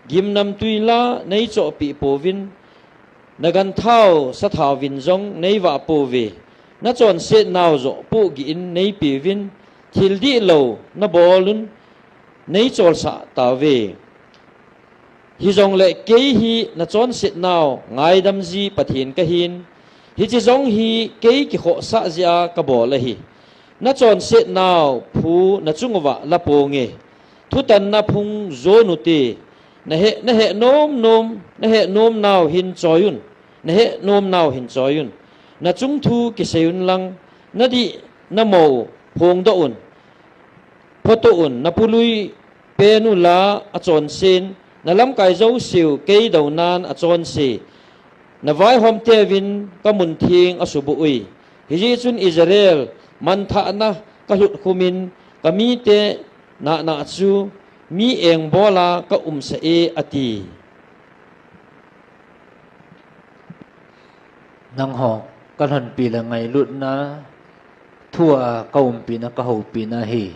Gimnamtwi la neichohpeh pouvin, naganthau sathauvin jong neivah pouve. Nachonsetnau joh pohgih in neipeuvin, thil dihlou nabolun neicholsah tauve. Hijongle kei hi nachonsetnau ngaidamji Pathen kahin, hiche jong hi kei kikhohsah jeh a kabol ahi. Nachonsetnau phu nachung uva laponge. Thutanna phung jonute, nahe, nahe nomnom, nahe nomnau hin choiyun, nahe nomnau hin choiyun. Nachung thu kiseiun lang, nadih, namo phongdoh un. Photoh un, napului penula achonsen, nalamkai jouseu kei dounan achonse. Navaihomteuvin kamuntheng asuboh ui. Hijeh chun Israel, manthahna kalhutkhumin, kamite nahnah chu mi engbola kaumsah e, ati. Nangho kalhonpi le ngailutna thua kaumpina, kahoupina hi.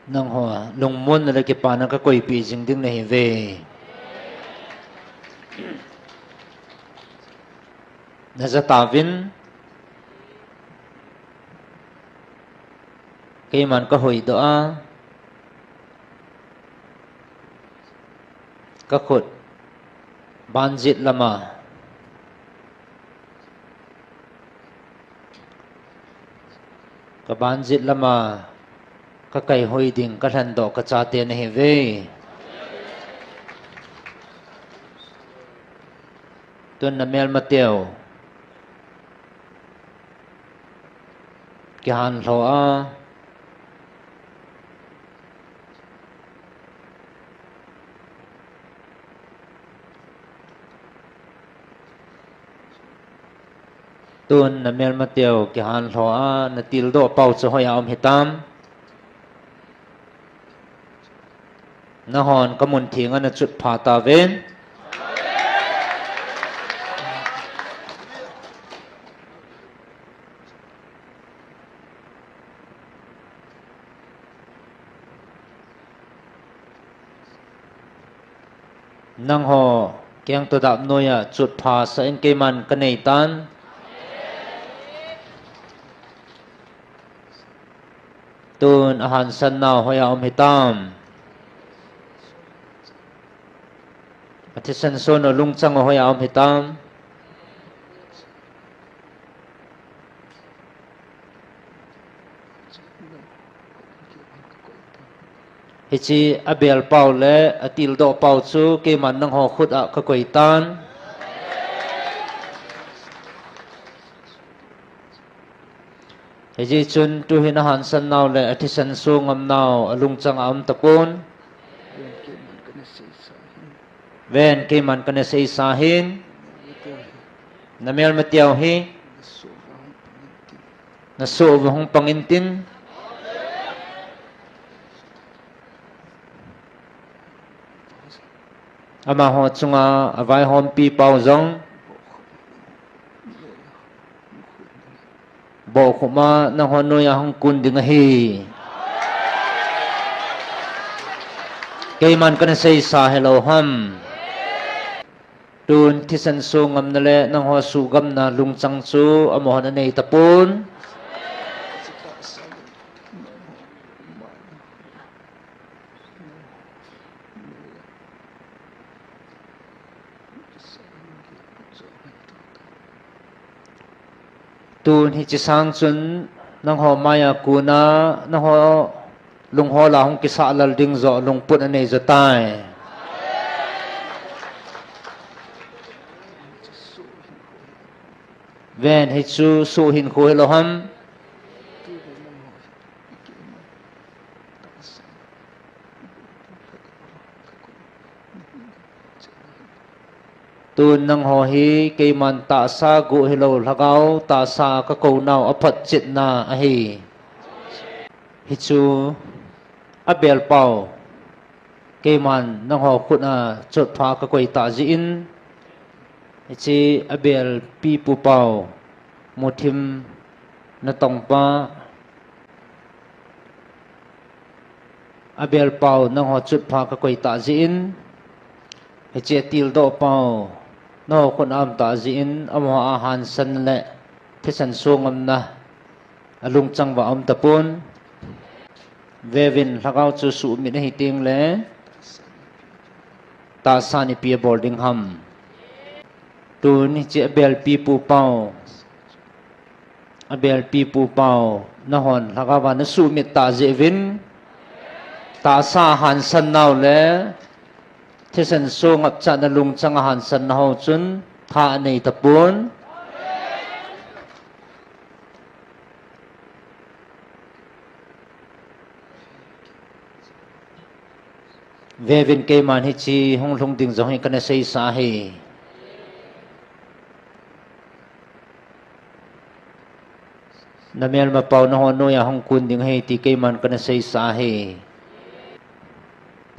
Nangho lungmonna le kipana kakoipeh jing ding nahiuve. Najatauvin, keiman kahoidoh a, kakhut banjet lama, kabanjet lama kakaihoi ding kalhendoh kachate nahiuve. Tun namelmateu kihanlhou a, tun namelmateu kihanlhou a, natildoh pau chu hoiya um hitam? Nanghon kamuntheng a nachutpha tauvin. Nangho kengto dap noiya chutphasah in keiman kaneitan. Tun ahansannau hoiya um hitam? Athisan son u lungchang u hoiya um hitam? Hiche abel pau le atildoh pau chu keiman nangho khut a kakoi tan. Hijeh chun tuhin ahansan nau le athisan so ngam nau alungchang a um tapon. Ven, keiman kana seisa hin. Namelma teu hi. Nasoh uva hung pang intin. Amaho chunga avaihompi pau jong bohkhup a nangho noiya hung kun ding ahi. Keiman kana seisa helou ham. Tun thisan so ngamna le nangho suhgamna lungchang chu amahon anei tapon. Tun hiche sang chun nangho maiya kona nangho lunghola hung kisah lal ding joh lungput anei jotai. Ven, hichu soh hinkho hilou ham. Tun nangho hi keiman tahsa guh hilou lhagao tahsa kakou nau aphatchetna ahi. Hichu abel pau keiman nangho khut a chotpha kakoi tah jeh in, hiche abel pipu pau muthim natongpa abel pau nangho chotpha kakoi tah jeh in, hiche atildoh pau nangho khut a um tah jeh in, amaho ahansan le thisan so ngamna alungchang uva um tapon. Veuvin, lhagao chu suhmit ahi tengle tahsa in ipi abol ding ham. Tun hiche abel pipu pau, abel pipu pau, nahon lhagao a nasuhmit tah jeh uvin, tahsa ahansan nau le thisan so ngapchatna lungchang ahansan nau chun tha anei tapon. Veuvin, keiman hiche hung lhung ding jong hi kana seisa ahi. Namelma pau nangho noiya hung kun ding ahi ti keiman kana seisa ahi.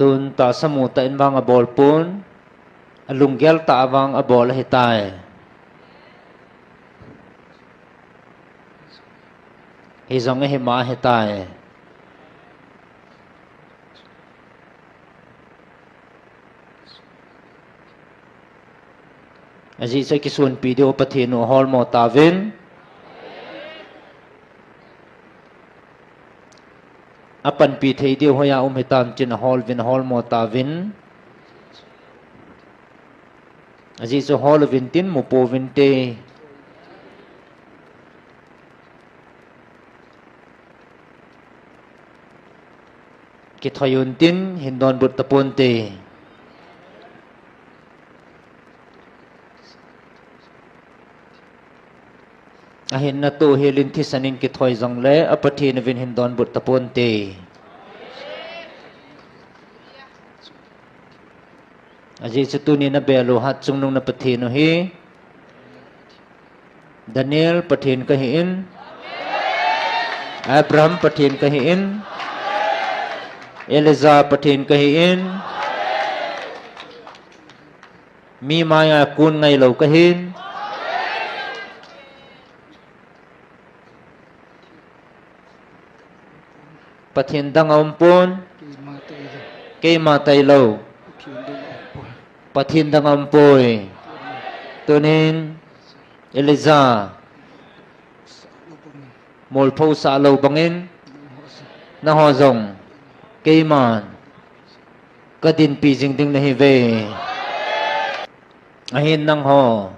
Tun tahsa mu tah in vang abol pon, alunggel tah a vang abol ahitai. Hijong ahima ahitai. Ajeh chu akisunpi diu Pathen u aholmo tauvin. Apanpi thei diu hoiya um hitam tin ahol uvin, aholmo tauvin. Ajeh chu hol uvin tin, mu pouvin te. Kithoi un tin, hin donbut tapon te. Ahinna toh hel in thisan in kithoi jongle, a Pathen uvin hin donbut tapon te. Ajeh chu tunin abel u Hatchungnung na Pathen u hi Daniel Pathen kahi in, Abraham Pathen kahi in, Elijah Pathen kahi in, mi maiya kon ngailou kahin. Pathen dang aumpon. Keima tailou. Pathen dang aumpoi. Tunin Elijah molpho sah lou bangin nangho jong keiman kadinpi jing ding nahiuve. Ahin nangho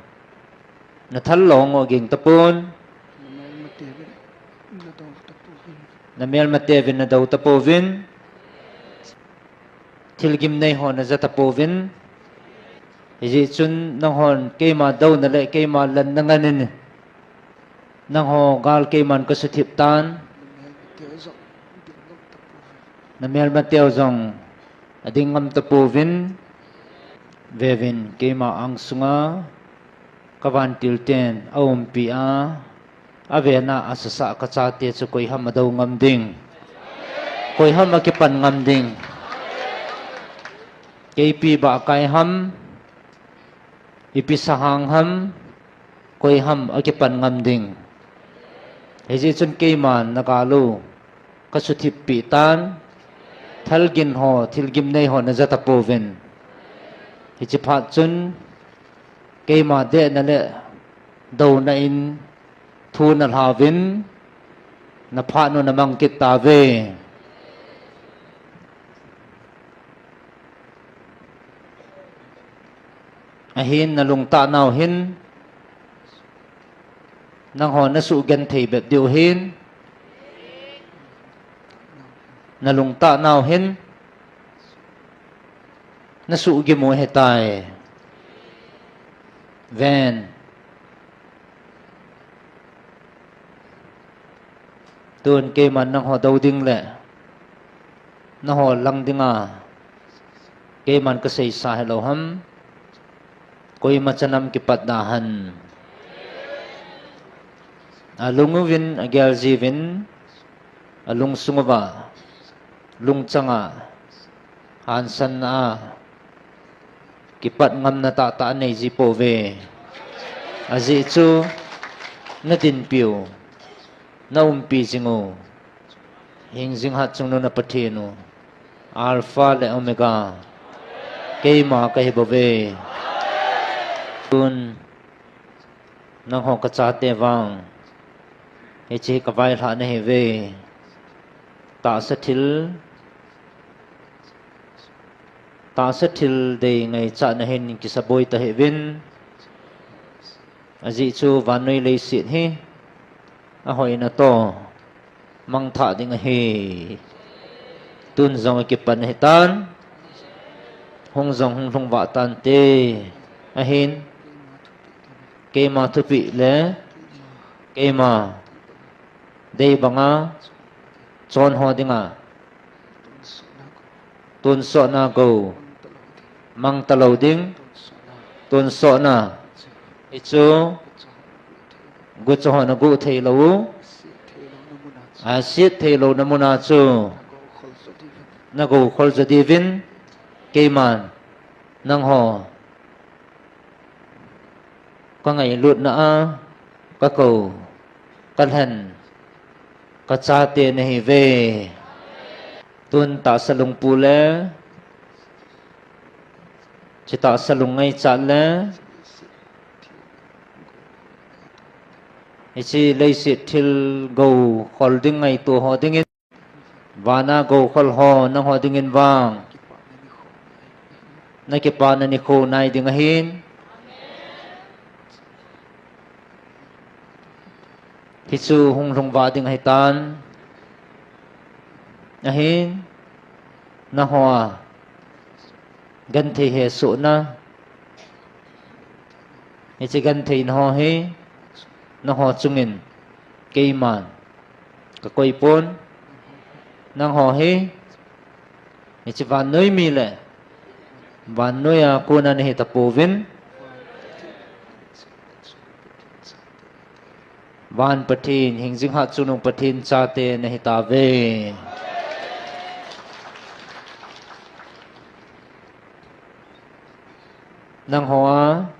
nathal lou ho ging tapon. Namelmateuvin nadou tapouvin. Thilgim nei ho naja tapouvin. Hijeh chun nanghon keima douna le keima lanna ngan in, nangho gal keiman kasuthip tan. Namelmateu jong ading ngam tapouvin. Veuvin, keima angsunga kavantil ten aumpi a, avena asasa kachate chu koiham adou ngam ding, koiham akipan ngam ding. Keipi bahkai ham, ipi sahang ham, koiham akipan ngam ding. Hijeh chun keiman nagal u kasuthip peh tan. Thilgin ho, thilgim nei ho naja tapouvin. Hiche phat chun keima dehna le douna in thu nalhauvin, naphat u namang kit tauve. Ahin nalungtah nau hin, nangho nasugenthei bep diu hin, nalungtah nau hin, nasugimu ahitai. Ven. Tun keiman nangho dou ding le nangho lang dinga keiman kaseisa hilou ham, koima chanam kipat da hen. Alung uvin, agel jiuvin, alungsung uva, lungchanga hansanna a kipat ngamna tahtah anei ji pouve. Ajeh chu nadinpiu, naumpi jingu, hingjing hatchungnung na Pathen u, Alpha le Omega, keima kahibouve. Tun nangho kachate vang hiche kavailhah nahiuve. Tahsa thil, tahsa thil dei ngaichatna hin kisaboi tahih uvin. Ajeh chu vannoi leiset hi ahoina toh mangthah ding ahi. Tun jong akipan ahitan, hung jong hung lhung vah tante. Ahin keima thupeh le keima dei banga chonho dinga tonsotna gou mang talou ding. Tonsotna hichu gucha hon aguh theilou u, aset theilouna muna chu nagou khol jo diuvin. Keiman nangho kangailutna a kakou, kalhen, kachate nahiuve. Tun tahsa lungpu le hiche tahsa lungngaichat le hiche leiset thil gou khol ding ngaito ho dingin, vana gou khol ho nangho dingin vang nakipana nikho nai ding ahin. Hichu hung lhung vah ding ahitan. Ahin nangho a genthei hesohna, hiche gentheina ho hi nangho chungin keiman kakoipon. Nangho hi hiche vannoi mi le vannoiya kona nahi tapouvin, van Pathen, hingjing hatchungnung Pathen chate nahitauve. Nangho a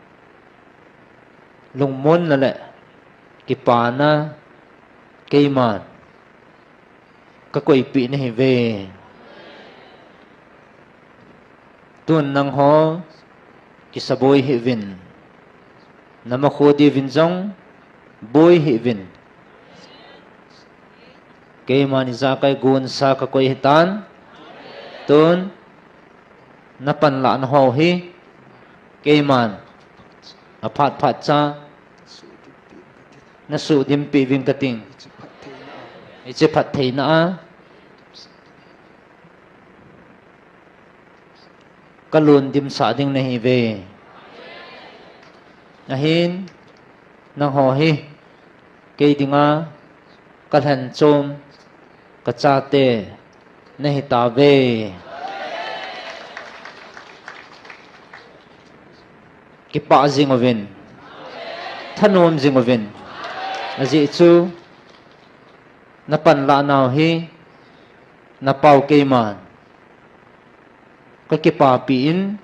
lungmonna le kipana keiman kakoipeh nahiuve. Tun nangho kisaboi hih uvin, namakho diuvin jong boi hih uvin. Keiman ijakai gonsa kakoi ahitan. Tun napanlahna ho hi keiman aphat phat cha nasuhdimpeh uving kating. Hiche phattheina a kalun dimsah ding nahiuve. Ahin, nangho hi, kei dinga, kalhen chom, kachate, nahitauve. Kipah jing uvin, thanom jing uvin. Ajeh chu, napanlah nau hi, napau keiman kakipapi in,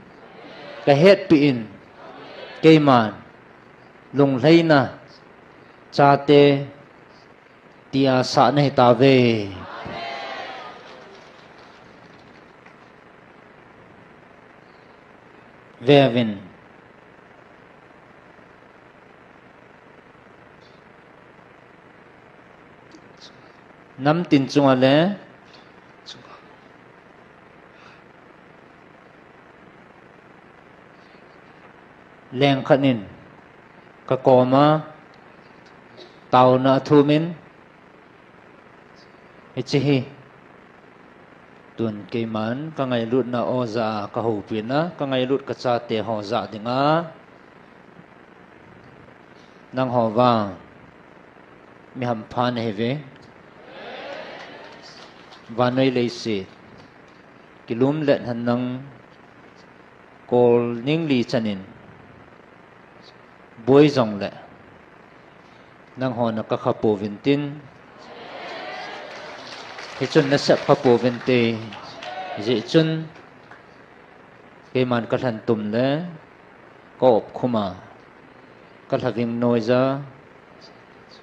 kahetpi in, keiman lunglhaina chate tia sah nahitauve. Veuvin. Namtin chunga le lengkhat in kakoma taona athumin, hiche hi tun keiman kangailutna aw jah a kahoupina, kangailut kachate ho jah dinga nangho vang mi hampha nahiuve. Vannoi leiset kilum le hannang kol ningli chanin boi jongle nangho nakakha pouvin tin, hichun nasep kha pouvin te. Hijeh chun keiman kalhen tum le kaopkhum a, kalhaving noija,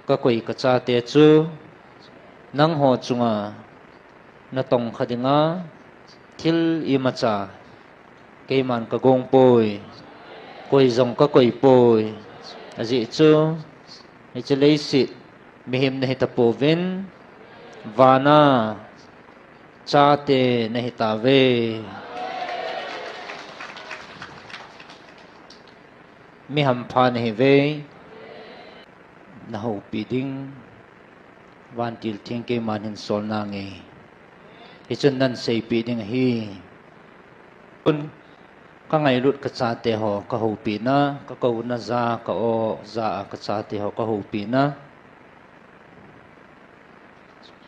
kakoi kachate chu nangho chunga natongkha dinga thil imacha keiman kagong poi, koi jong kakoi poi. Ajeh chu hiche leiset mihem nahita pouvin, vana chate nahitauve. Mi hampha nahiuve. Nahoupi ding vantil theng keiman hin sol nange. Hichun nahin seipeh ding ahi. Tun kangailut kachate ho kahoupina, kakouna jah a, ka-aw jah a kachate ho kahoupina,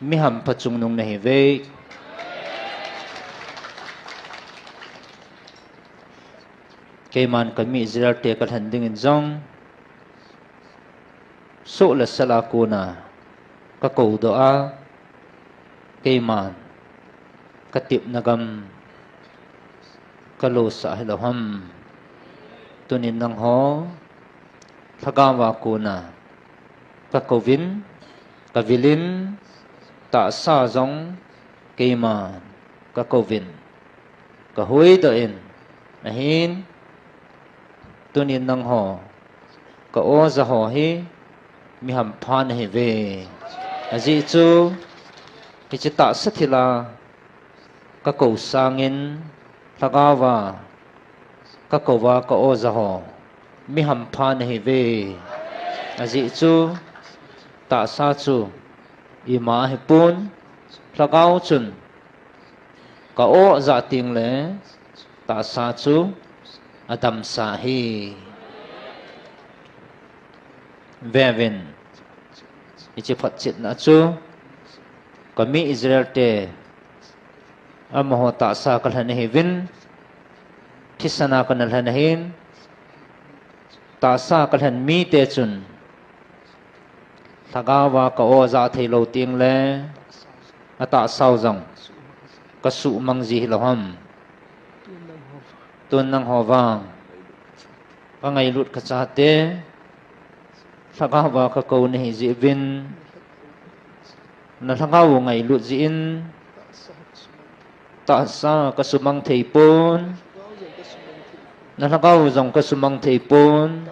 mi hampha chungnung nahiuve. Keiman kami Israelte kalhen dingin jong soh le sel a kona kakoudoh a, keiman katepna gam kalosah hilou ham. Tunin nangho lhagao a kona kakouvin, kavilin, tahsa jong keiman kakouvin, kahuhdoh in, ahin tunin nangho ka-aw jah ho hi mi hampha nahiuve. Ajeh chu hiche tahsa thil a kakou sangin lhagao a kakouva ka-aw jah ho mi hampha nahiuve. Ajeh chu tahsa chu ima ahipon, lhagao chun ka-aw jah tengle tahsa chu adamsa ahi. Veuvin, hiche phatchetna chu kami Israelte amaho tahsa kalhen ahiuvin, thisan a kana lhen ahin, tahsa kalhen mite chun lhagao a ka-aw jah theilou tengle atahsau jong kasuhmang ji hilou ham. Tun nangho vang kangailut kachate lhagao a kakou nahi jeh uvin, na lhagao u ngailut jeh in tahsa kasumang theipon, na lhagao u jong kasumang theipon.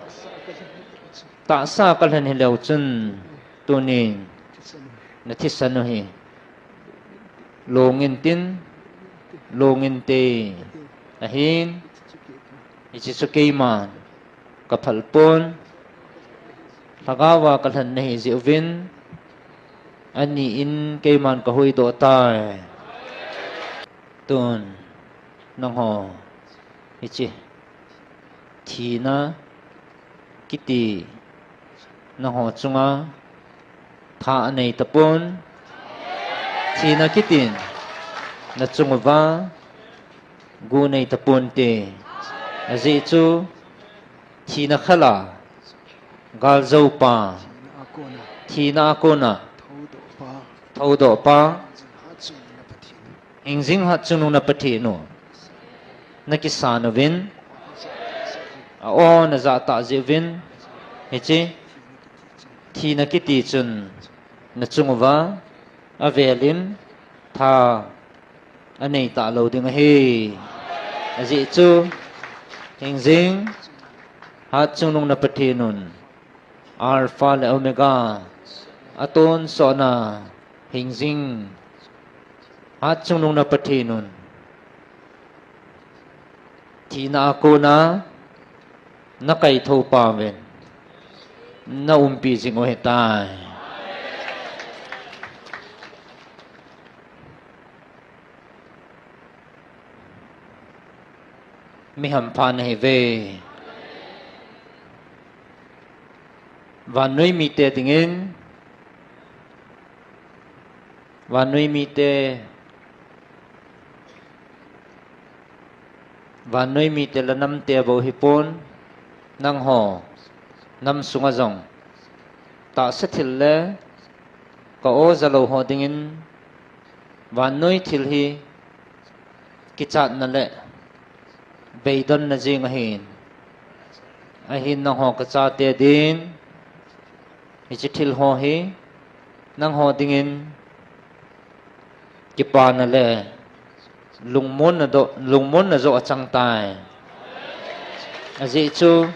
Tahsa kalhen hileu chun tunin na thisan u hi longin tin, longin te, ahin hiche chu keiman kaphal pon, lhagao a kalhen nahi jeh uvin, ani in keiman kahuhdoh tai. Tun nangho Hiche thina kiti nangho chunga tha anei tapon, thina kitin nachung uva gu nei tapon te. Ajeh chu thina khala galjoupa, thina a kona thoudohpa, hingjing hatchungnung na Pathen u nakisan uvin, a-o najah tah jeh uvin, hiche thina kiti chun nachung uva avel in tha anei talou ding ahi. Ajeh chu hingjing hatchungnung na Pathen un Alpha le Omega, atonsotna hingjing hatchungnung na Pathen un thina a kona nakaithou pa uvin naumpi jing u ahitai. Mi hampha nahiuve. Vannoi mite dingin, vannoi mite, vannoi mite le namte bou hipon, nangho nam sunga jong tahsa thil le ka-o jalou ho dingin vannoi thil hi kichatna le beidonna jeng ahin, ahin nangho kachate din hiche thil ho hi nangho dingin kipana le lungmonna doh, lungmonna joh achang tai. Ajeh chu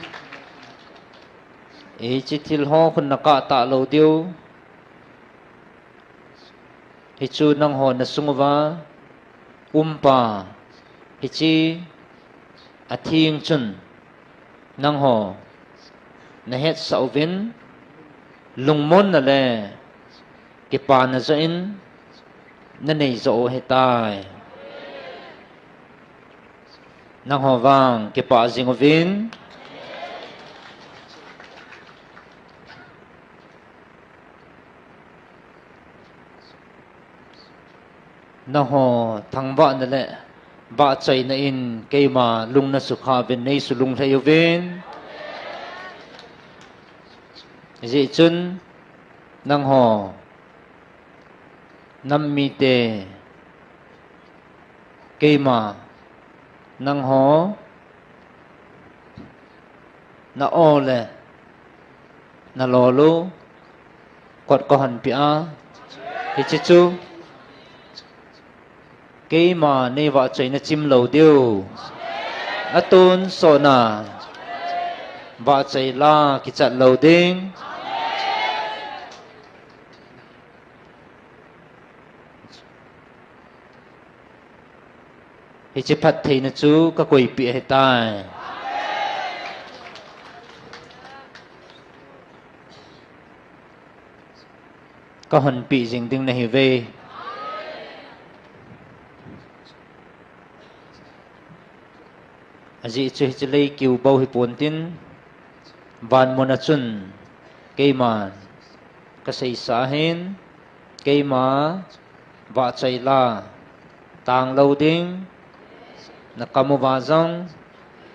hiche thil ho khun nakah talou diu, hichu nangho nasung uva umpa hiche atheng chun nangho nahetsah uvin, lungmonna le kipana joh in nanei joh u ahitai. Nangho vang kipah jing uvin. Nangho thangvahna le vahchoina in keima lung nasukha uvin, neisulunglhai uvin. Hijeh chun nangho nam mite, keima nangho na-o le nalol u kot kahonpeh a, hiche chu keima neivahchoina chim lou diu, atonsotna vahchoi la kichat lou ding. Hiche phattheina chu kakoipeh ahitai. Kahonpeh jing ding nahiuve. Ajeh chu hiche lei kiu bou hipontin, vanmuna chun keiman kaseisa ahin, keima vahchoi la tanglou ding, nakam uva jong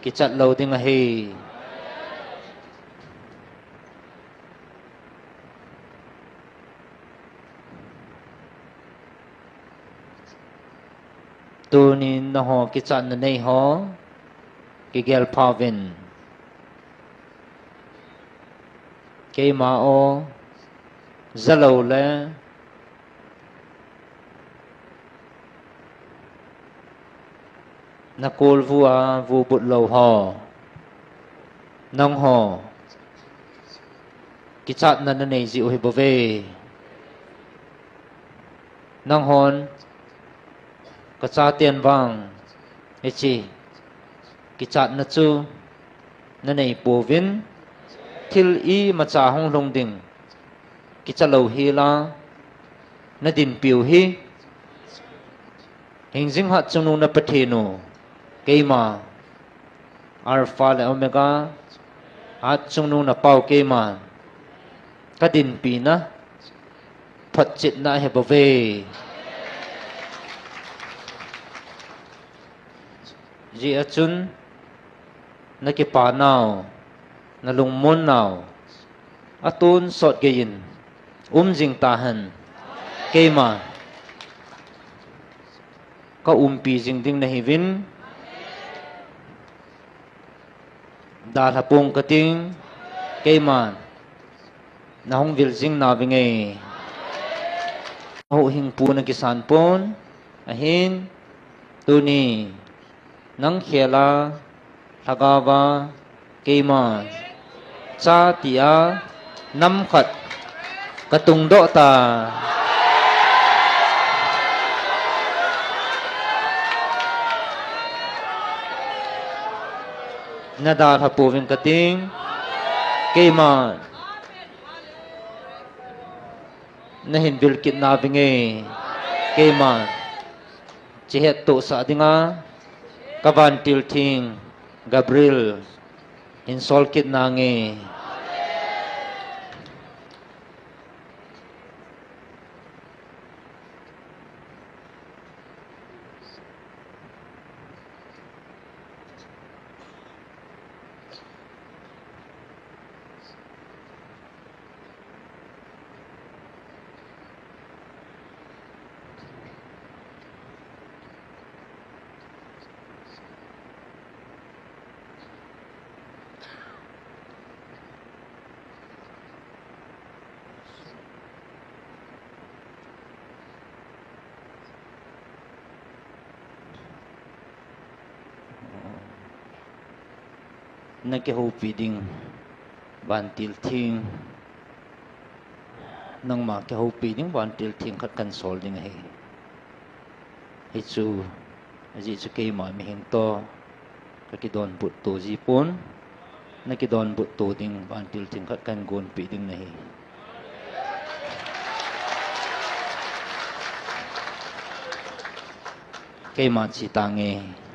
kichat lou ding ahi. Tunin nangho kichatna neiho kigelpha uvin. Keima o jalou le nakolvu a vubut lou ho, nangho kichatna nanei jiu hibouve. Nanghon kachaten vang hiche kichatna chu naneipouvin, thil imacha hunglhung ding kichalou hela nadinpiu hi, hingjing hatchungnung na Pathen u, keima Alpha le Omega, Hatchungnung napau keima, kadinpina, photchetna ahibouve. Hijeh a chun, nakipanau, nalungmonnau, atonsot geiyin, umjing tahen, keima, kaumpi jing ding nahiuvin, dalha ponge kating, keima, nahung vil jing nauvinge. Houhing pu nakisan pon, ahin, tuni, nang khela, lhagaova, keima, cha tia, nam khat, katungdoh ta. Nadalha pouving kating, keima, nahin vil kit nauvinge, keima, hiche hettohsah dinga, kavantil theng, Gabriel, hinsol kit nange. Nakihoupi ding vantil theng, nangma kihoupi ding vantil theng khat kahinsol ding ahi. Hichu, ajeh chu keima mihem toh, kakidonbut to jipon, nakidonbut to ding vantil theng khat kahin gonpeh ding nahi. Keima che tange.